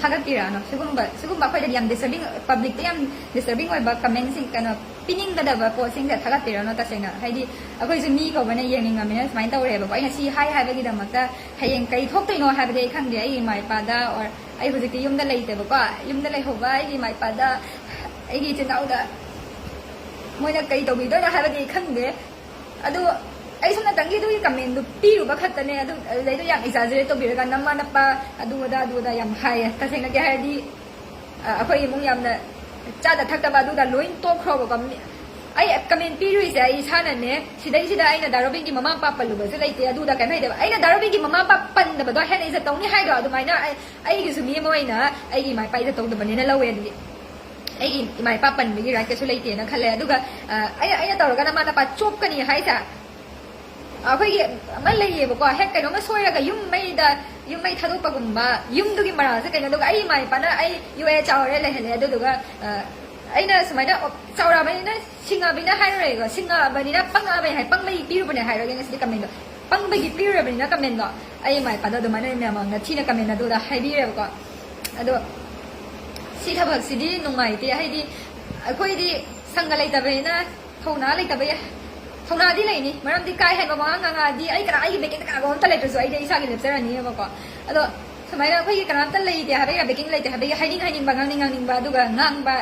ꯊꯥꯒꯠꯄꯤꯔꯛꯑꯅꯣ꯫ ꯁꯤꯒꯨꯝꯕ, ꯁꯤꯒꯨꯝꯕ ꯑꯩꯈꯣꯏꯗꯗꯤ ꯌꯥꯝ ꯗꯤꯁꯇꯔꯕꯤꯡ, ꯄꯕ꯭ꯂꯤꯛꯇ ꯌꯥꯝ ꯗꯤꯁꯇꯔꯕꯤꯡ ꯑꯣꯏꯕ ꯀꯃꯦꯟꯁꯤꯡ, ꯀꯩꯅꯣ, ꯄꯤꯅꯤꯡꯒꯗꯕ ꯄꯣꯠꯁꯤꯡꯁꯦ ꯊꯥꯒꯠꯄꯤꯔꯛꯑꯅꯣ꯫ ꯇꯁꯦꯡꯅ ꯍꯥꯏꯗꯤ ꯑꯩꯈꯣꯏꯁꯨ ꯃꯤ ꯀꯧꯕꯅ ꯌꯦꯡꯅꯤꯡꯉꯕꯅꯤꯅ ꯁꯨꯃꯥꯏꯅ ꯇꯧꯔꯦꯕꯀꯣ꯫ ꯑꯩꯅ ꯁꯤ ꯍꯥꯏ ꯍꯥꯏꯕꯒꯤꯗꯃꯛꯇ ꯍꯌꯦꯡ ꯀꯩ ꯊꯣꯛꯇꯣꯏꯅꯣ ꯍꯥꯏꯕꯗꯤ ꯑꯩ ꯈꯪꯗꯦ꯫ ꯑꯩꯒꯤ ꯏꯃꯥ ꯏꯄꯥꯗ, or ꯑꯩ ꯍꯧꯖꯤꯛꯇꯤ ꯌꯨꯝꯗ ꯂꯩꯇꯦꯕꯀꯣ, ꯌꯨꯝꯗ ꯂꯩꯍꯧꯕ ꯑꯩꯒꯤ ꯏꯃꯥ ꯏꯄꯥꯗ, ꯑꯩꯒꯤ ꯏꯆꯤꯟ ꯏꯅꯥꯎꯗ ꯃꯣꯏꯅ ꯀꯩ ꯇꯧꯕꯤꯗꯣꯏꯅꯣ ꯍꯥꯏꯕꯗꯤ ꯑꯩ ꯈꯪꯗꯦ꯫ ꯑꯗꯨ ꯑꯩ ꯁꯣꯝ ꯅꯥꯀꯟꯒꯤ ꯑꯗꯨꯒꯤ ꯀꯃꯦꯟꯗꯨ ꯄꯤꯔꯨꯕ ꯈꯛꯇꯅꯦ꯫ ꯑꯗꯨ ꯑꯗꯨꯗꯩꯗꯣ ꯌꯥꯝ ꯑꯦꯛꯖꯥꯖꯔꯦꯠ ꯇꯧꯕꯤꯔꯒ ꯅꯃꯥ ꯅꯄꯥ ꯑꯗꯨ ꯑꯗꯥ ꯑꯗꯨ ꯑꯗꯥ ꯌꯥꯝ ꯍꯥꯏꯌꯦ꯫ ꯇꯁꯦꯡꯅꯗꯤ ꯍꯥꯏꯔꯗꯤ, ꯑ, ꯑꯩꯈꯣꯏ ꯏꯃꯨꯡ ꯌꯥꯝꯅ ꯆꯥꯗ ꯊꯛꯇꯕ ꯑꯗꯨꯗ ꯂꯣꯏ ꯇꯣꯛꯈ꯭ꯔꯣꯕꯀꯣ꯫ ꯃꯤ-, ꯑꯩ ꯀꯃꯦꯟ ꯄꯤꯔꯨꯏꯁꯦ ꯑꯩ ꯏꯁꯥꯅꯅꯦ꯫ ꯁꯤꯗꯩꯁꯤꯗ ꯑꯩꯅ ꯗꯥ ꯔꯣꯕꯤꯟꯒꯤ ꯃꯃꯥ ꯃꯄꯥ ꯄꯜꯂꯨꯕꯁꯨ ꯂꯩꯇꯦ, ꯑꯗꯨꯗ ꯀꯩꯝ ꯂꯩꯇꯦꯕ꯫ ꯑꯩꯅ ꯗꯥ ꯔꯣꯕꯤꯟꯒꯤ ꯃꯃꯥ ꯃꯄꯥ ꯄꯟꯗꯕꯗꯣ ꯍꯦꯟꯅ ꯏꯖꯠ ꯇꯧꯅꯤ ꯍꯥꯏꯗꯣ ꯑꯗꯨꯃꯥꯏꯅ ꯑꯩ, ꯑꯩꯒꯤꯁꯨ ꯃꯤ ꯑꯃ ꯑꯣꯏꯅ ꯑꯩꯒꯤ ꯏꯃꯥ ꯏꯄꯥ ꯏꯖꯠ ꯇꯧꯗꯕꯅꯦꯅ ꯂꯧꯋꯦ꯫ ꯑꯗꯨꯗꯤ ꯑꯩꯒꯤ ꯏꯃꯥ ꯏꯄꯥ ꯄꯟꯕꯒꯤ ꯔꯥꯏꯠ ꯀꯩꯁꯨ ꯂꯩꯇꯦꯅ ꯈꯜꯂꯦ꯫ ꯑꯗꯨꯒ, ꯑ, ꯑꯩꯅ, ꯑꯩꯅ ꯇꯧꯔꯒꯅ ꯃꯥ ꯅꯄꯥ ꯆꯣꯞꯀꯅꯤ ꯍꯥꯏꯁꯦ꯫ ꯑꯩꯈꯣꯏꯒꯤ ꯑꯃ ꯂꯩꯌꯦꯕꯀꯣ, ꯍꯦꯛ ꯀꯩꯅꯣꯝꯃ ꯁꯣꯏꯔꯒ ꯌꯨꯝ ꯃꯩꯗ, ꯌꯨꯝ ꯃꯩ ꯊꯥꯗꯣꯛꯄꯒꯨꯝꯕ, ꯌꯨꯝꯗꯨꯒꯤ ꯃꯔꯥꯜꯁꯦ ꯀꯩꯅꯣ, ꯑꯗꯨꯒ ꯑꯩ ꯏꯃꯥ ꯏꯄꯥꯅ ꯑꯩ ꯌꯣꯛꯑꯦ ꯆꯥꯎꯔꯦ ꯂꯩꯍꯜꯂꯦ, ꯑꯗꯨꯗꯨꯒ, ꯑ, ꯑꯩꯅ ꯁꯨꯃꯥꯏꯅ ꯆꯥꯎꯔꯛꯑꯕꯅꯤꯅ ꯁꯤꯡꯉꯕꯅꯤꯅ ꯍꯥꯏꯔꯔꯣꯏꯀꯣ, ꯁꯤꯡꯉꯛꯑꯕꯅꯤꯅ ꯄꯪꯉꯛꯑꯕꯅꯤ ꯍꯥꯏ, ꯄꯪꯕꯒꯤ ꯄꯤꯔꯨꯕꯅꯦ ꯍꯥꯏꯔꯒꯦ ꯉꯁꯤꯗꯤ ꯀꯃꯦꯟꯗꯣ꯫ ꯄꯪꯕꯒꯤ ꯄꯤꯔꯨꯔꯕꯅꯤꯅ ꯀꯃꯦꯟꯗꯣ ꯑꯩ ꯏꯃꯥ ꯏꯄꯥꯗꯣ ꯑꯗꯨꯃꯥꯏꯅ ꯑꯩ ꯃꯌꯥꯝ ꯃꯥꯡꯗ ꯊꯤꯅ ꯀꯃꯦꯟ ꯑꯗꯨꯗ ꯍꯥꯏꯕꯤꯔꯦꯕꯀꯣ꯫ ꯑꯗꯣ ꯁꯤ ꯊꯕꯛꯁꯤꯗꯤ ꯅꯨꯡꯉꯥꯏꯇꯦ, ꯍꯥꯏꯗꯤ ꯑꯩꯈꯣꯏꯗꯤ ꯁꯪꯒ ꯂꯩꯇꯕꯅꯤꯅ ꯊꯧꯅꯥ ꯂꯩꯇꯕ ꯌꯥꯏ꯫ ꯊꯧꯅꯥꯗꯤ ꯂꯩꯅꯤ, ꯃꯔꯝꯗꯤ ꯀꯥ ꯍꯦꯟꯕ ꯋꯥꯉꯥꯡ ꯉꯥꯡꯉꯛꯑꯗꯤ ꯑꯩ ꯀꯅꯥ, ꯑꯩꯒꯤ ꯕꯦꯀꯤꯡꯗ ꯀꯅꯥꯒꯨꯝꯕ ꯑꯝꯇ ꯂꯩꯇ꯭ꯔꯁꯨ ꯑꯩꯗꯤ ꯏꯁꯥꯒꯤ ꯂꯦꯞꯆꯔꯅꯤꯕꯀꯣ꯫ ꯑꯗꯣ ꯁꯨꯃꯥꯏꯅ ꯑꯩꯈꯣꯏꯒꯤ ꯀꯅꯥꯝꯇ ꯂꯩꯇꯦ ꯍꯥꯏꯕꯒꯤ, ꯕꯦꯀꯤꯡ ꯂꯩꯇꯦ ꯍꯥꯏꯕꯒꯤ ꯍꯥꯏꯅꯤꯡ ꯍꯥꯏꯅꯤꯡꯕ, ꯉꯥꯡꯅꯤꯡ ꯉꯥꯡꯅꯤꯡꯕ, ꯑꯗꯨꯒ ꯉꯥꯡꯕ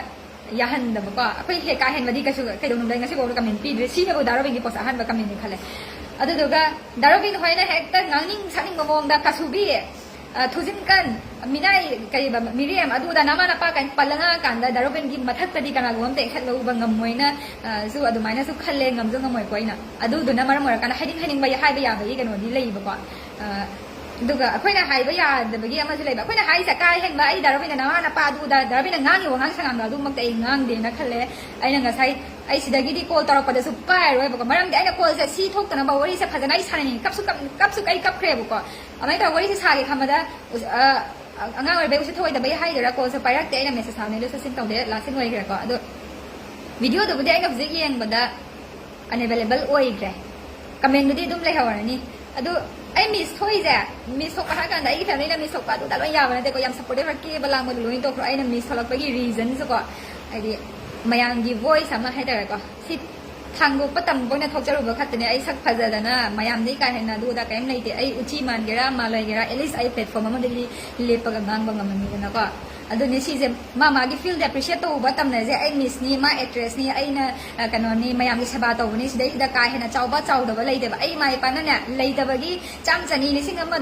ꯌꯥꯍꯟꯗꯕꯀꯣ꯫ ꯑꯩꯈꯣꯏ ꯍꯦꯛ ꯀꯥ ꯍꯦꯟꯕꯗꯤ ꯀꯩꯁꯨ ꯀꯩꯗꯧꯅꯨꯡꯗ ꯑꯩ ꯉꯁꯤꯐꯥꯎꯗ ꯀꯃꯦꯟ ꯄꯤꯗ꯭ꯔꯦ꯫ ꯁꯤꯅꯕꯨ ꯗꯥ ꯔꯣꯕꯤꯟꯒꯤ ꯄꯣꯁ ꯑꯍꯥꯟꯕ ꯀꯃꯦꯟꯅꯤ ꯈꯜꯂꯦ꯫ ꯑꯗꯨꯗꯨꯒ ꯗꯥ ꯔꯣꯕꯤꯟ ꯍꯣꯏꯅ ꯍꯦꯛꯇ ꯉꯥꯡꯅꯤꯡ ꯁꯥꯅꯤꯡꯕ ꯃꯑꯣꯡꯗ ꯀꯥꯁꯨꯕꯤ, ꯑ, ꯊꯨꯖꯤꯟꯀꯟ, ꯃꯤꯅꯥꯏ, ꯀꯩꯕ, ꯃꯤꯔꯦꯝ, ꯑꯗꯨꯗ ꯅꯃꯥ ꯅꯄꯥ ꯀꯥꯏꯅ ꯄꯜꯂ ꯉꯥꯡꯉꯀꯥꯟꯗ ꯗꯥ ꯔꯣꯕꯤꯟꯒꯤ ꯃꯊꯛꯇꯗꯤ ꯀꯅꯥꯒꯨꯝꯕ ꯑꯝꯇ ꯏꯟꯈꯠꯂꯧꯕ ꯉꯝꯃꯣꯏꯅ, ꯑ, ꯁꯨ ꯑꯗꯨꯃꯥꯏꯅꯁꯨ ꯈꯜꯂꯦ, ꯉꯝꯁꯨ ꯉꯝꯃꯣꯏꯀꯣ ꯑꯩꯅ꯫ ꯑꯗꯨꯗꯨꯅ ꯃꯔꯝ ꯑꯣꯏꯔꯀꯥꯟꯗ ꯍꯥꯏꯅꯤꯡ ꯍꯥꯏꯅꯤꯡꯕ ꯍꯥꯏꯕ ꯌꯥꯕꯒꯤ ꯀꯩꯅꯣꯗꯤ ꯂꯩꯌꯦꯕꯀꯣ꯫ ꯑ, ꯑꯗꯨꯒ ꯑꯩꯈꯣꯏꯅ ꯍꯥꯏꯕ ꯌꯥꯗꯕꯒꯤ ꯑꯃꯁꯨ ꯂꯩꯕ꯫ ꯑꯩꯈꯣꯏꯅ ꯍꯥꯏꯔꯤꯁꯦ ꯀꯥ ꯍꯦꯟꯕ, ꯑꯩ ꯗꯥ ꯔꯣꯕꯤꯟꯅ ꯅꯃꯥ ꯅꯄꯥ ꯑꯗꯨꯗ, ꯗꯥ ꯔꯣꯕꯤꯟꯅ ꯉꯥꯡꯉꯤꯕ ꯋꯥꯉꯥꯡ ꯁꯉꯥꯡꯗꯣ ꯑꯗꯨꯃꯛꯇ ꯑꯩ ꯉꯥꯡꯗꯦꯅ ꯈꯜꯂꯦ꯫ ꯑꯩꯅ ꯉꯁꯥꯏ, ꯑꯩ ꯁꯤꯗꯒꯤꯗꯤ ꯀꯣꯜ ꯇꯧꯔꯛꯄꯗꯁꯨ ꯄꯥꯏꯔꯣꯏꯕꯀꯣ, ꯃꯔꯝꯗꯤ ꯑꯩꯅ ꯀꯣꯜꯁꯦ ꯁꯤ ꯊꯣꯛꯇꯅꯕ ꯋꯥꯔꯤꯁꯦ ꯐꯖꯅ ꯑꯩ ꯁꯥꯟꯅꯅꯤꯡꯉꯤ꯫ ꯀꯞꯁꯨ ꯀꯞ-, ꯀꯞꯁꯨ ꯑꯩ ꯀꯞꯈ꯭ꯔꯦꯕꯀꯣ꯫ ꯑꯗꯨꯃꯥꯏꯅ ꯇꯧꯔꯒ ꯋꯥꯔꯤꯁꯦ ꯁꯥꯒꯦ ꯈꯟꯕꯗ, ꯎꯁ-, ꯑ, ꯑꯉꯥꯡ ꯑꯣꯏꯔꯤꯕꯩ ꯎꯁꯤꯠ ꯊꯑꯣꯏꯗꯕꯩ ꯍꯥꯏꯗꯣꯏꯔꯥ, ꯀꯣꯜꯁꯦ ꯄꯥꯏꯔꯛꯇꯦ, ꯑꯩꯅ ꯃꯦꯁꯦꯖ ꯊꯥꯕꯅꯤ, ꯂꯣꯏ ꯁꯤꯟ ꯇꯧꯗꯦ, ꯂꯥꯁ ꯁꯤꯟ ꯑꯣꯏꯈ꯭ꯔꯦꯀꯣ꯫ ꯑꯗꯣ ꯚꯤꯗꯤꯑꯣꯗꯨꯕꯨꯗꯤ ꯑꯩꯅ ꯍꯧꯖꯤꯛ ꯌꯦꯡꯕꯗ unavailable ꯑꯣꯏꯈ꯭ꯔꯦ꯫ ꯀꯃꯦꯟꯕꯨꯗꯤ ꯑꯗꯨꯝ ꯂꯩꯍꯧꯔꯅꯤ꯫ ꯑꯗꯨ ꯑꯩ ꯃꯤꯁ ꯊꯣꯛꯏꯁꯦ, ꯃꯤꯁ ꯊꯣꯛꯄ ꯍꯥꯏꯔ ꯀꯥꯟꯗ ꯑꯩꯒꯤ ꯐꯦꯃꯤꯂꯤꯅ ꯃꯤꯁ ꯊꯣꯛꯄ ꯑꯗꯨꯗ ꯂꯣꯏ ꯌꯥꯕ ꯅꯠꯇꯦꯀꯣ꯫ ꯌꯥꯝ ꯁꯞꯄꯣꯔꯇꯤꯞ, ꯀꯦꯕ ꯂꯥꯡꯕꯗꯣ ꯂꯣꯏ ꯇꯣꯛꯈ꯭ꯔꯣ꯫ ꯑꯩꯅ ꯃꯤꯁ ꯊꯣꯛꯂꯛꯄꯒꯤ ꯔꯤꯖꯟꯁꯨꯀꯣ, ꯍꯥꯏꯗꯤ ꯃꯌꯥꯝꯒꯤ ꯚꯣꯏꯁ ꯑꯃ ꯍꯥꯏꯇꯥꯔꯦꯀꯣ, ꯁꯤ ꯊꯥꯡꯗꯣꯛꯄ ꯇꯝꯕ ꯑꯣꯏꯅ ꯊꯣꯛꯆꯔꯨꯕ ꯈꯛꯇꯅꯦ꯫ ꯑꯩ ꯁꯛ ꯐꯖꯗꯅ ꯃꯌꯥꯝꯗꯒꯤ ꯀꯥ ꯍꯦꯟꯅ ꯑꯗꯨ ꯑꯗꯥ ꯀꯔꯤꯝ ꯂꯩꯇꯦ꯫ ꯑꯩ ꯎꯆꯤ ꯃꯥꯟꯒꯦꯔꯥ ꯃꯥꯜꯂꯣꯏꯒꯦꯔꯥ, at least ꯑꯩ ꯄ꯭ꯂꯦꯠꯐꯣꯝ ꯑꯃꯗꯗꯤ ꯂꯦꯞꯄꯒ ꯉꯥꯡꯕ ꯉꯝꯃꯅꯤꯗꯅꯀꯣ꯫ ꯑꯗꯨꯅꯦ ꯁꯤꯁꯦ, ꯃꯥ ꯃꯥꯒꯤ ꯐꯤꯜꯗ ꯑꯦꯄ꯭ꯔꯤꯁꯤꯌꯦꯠ ꯇꯧꯕ ꯇꯝꯅꯁꯦ꯫ ꯑꯩ ꯃꯤꯁꯅꯤ, ꯃꯥ ꯑꯦꯛꯇ꯭ꯔꯦꯁꯅꯤ, ꯑꯩꯅ, ꯑ, ꯀꯩꯅꯣꯅꯤ, ꯃꯌꯥꯝꯒꯤ ꯁꯦꯕꯥ ꯇꯧꯕꯅꯤ, ꯁꯤꯗꯩꯁꯤꯗ ꯀꯥ ꯍꯦꯟꯅ ꯆꯥꯎꯕ ꯆꯥꯎꯗꯕ ꯂꯩꯇꯦꯕ꯫ ꯑꯩ ꯏꯃꯥ ꯏꯄꯥꯅꯅꯦ, ꯂꯩꯇꯕꯒꯤ ꯆꯥꯝ ꯆꯅꯤ ꯂꯤꯁꯤꯡ ꯑꯃ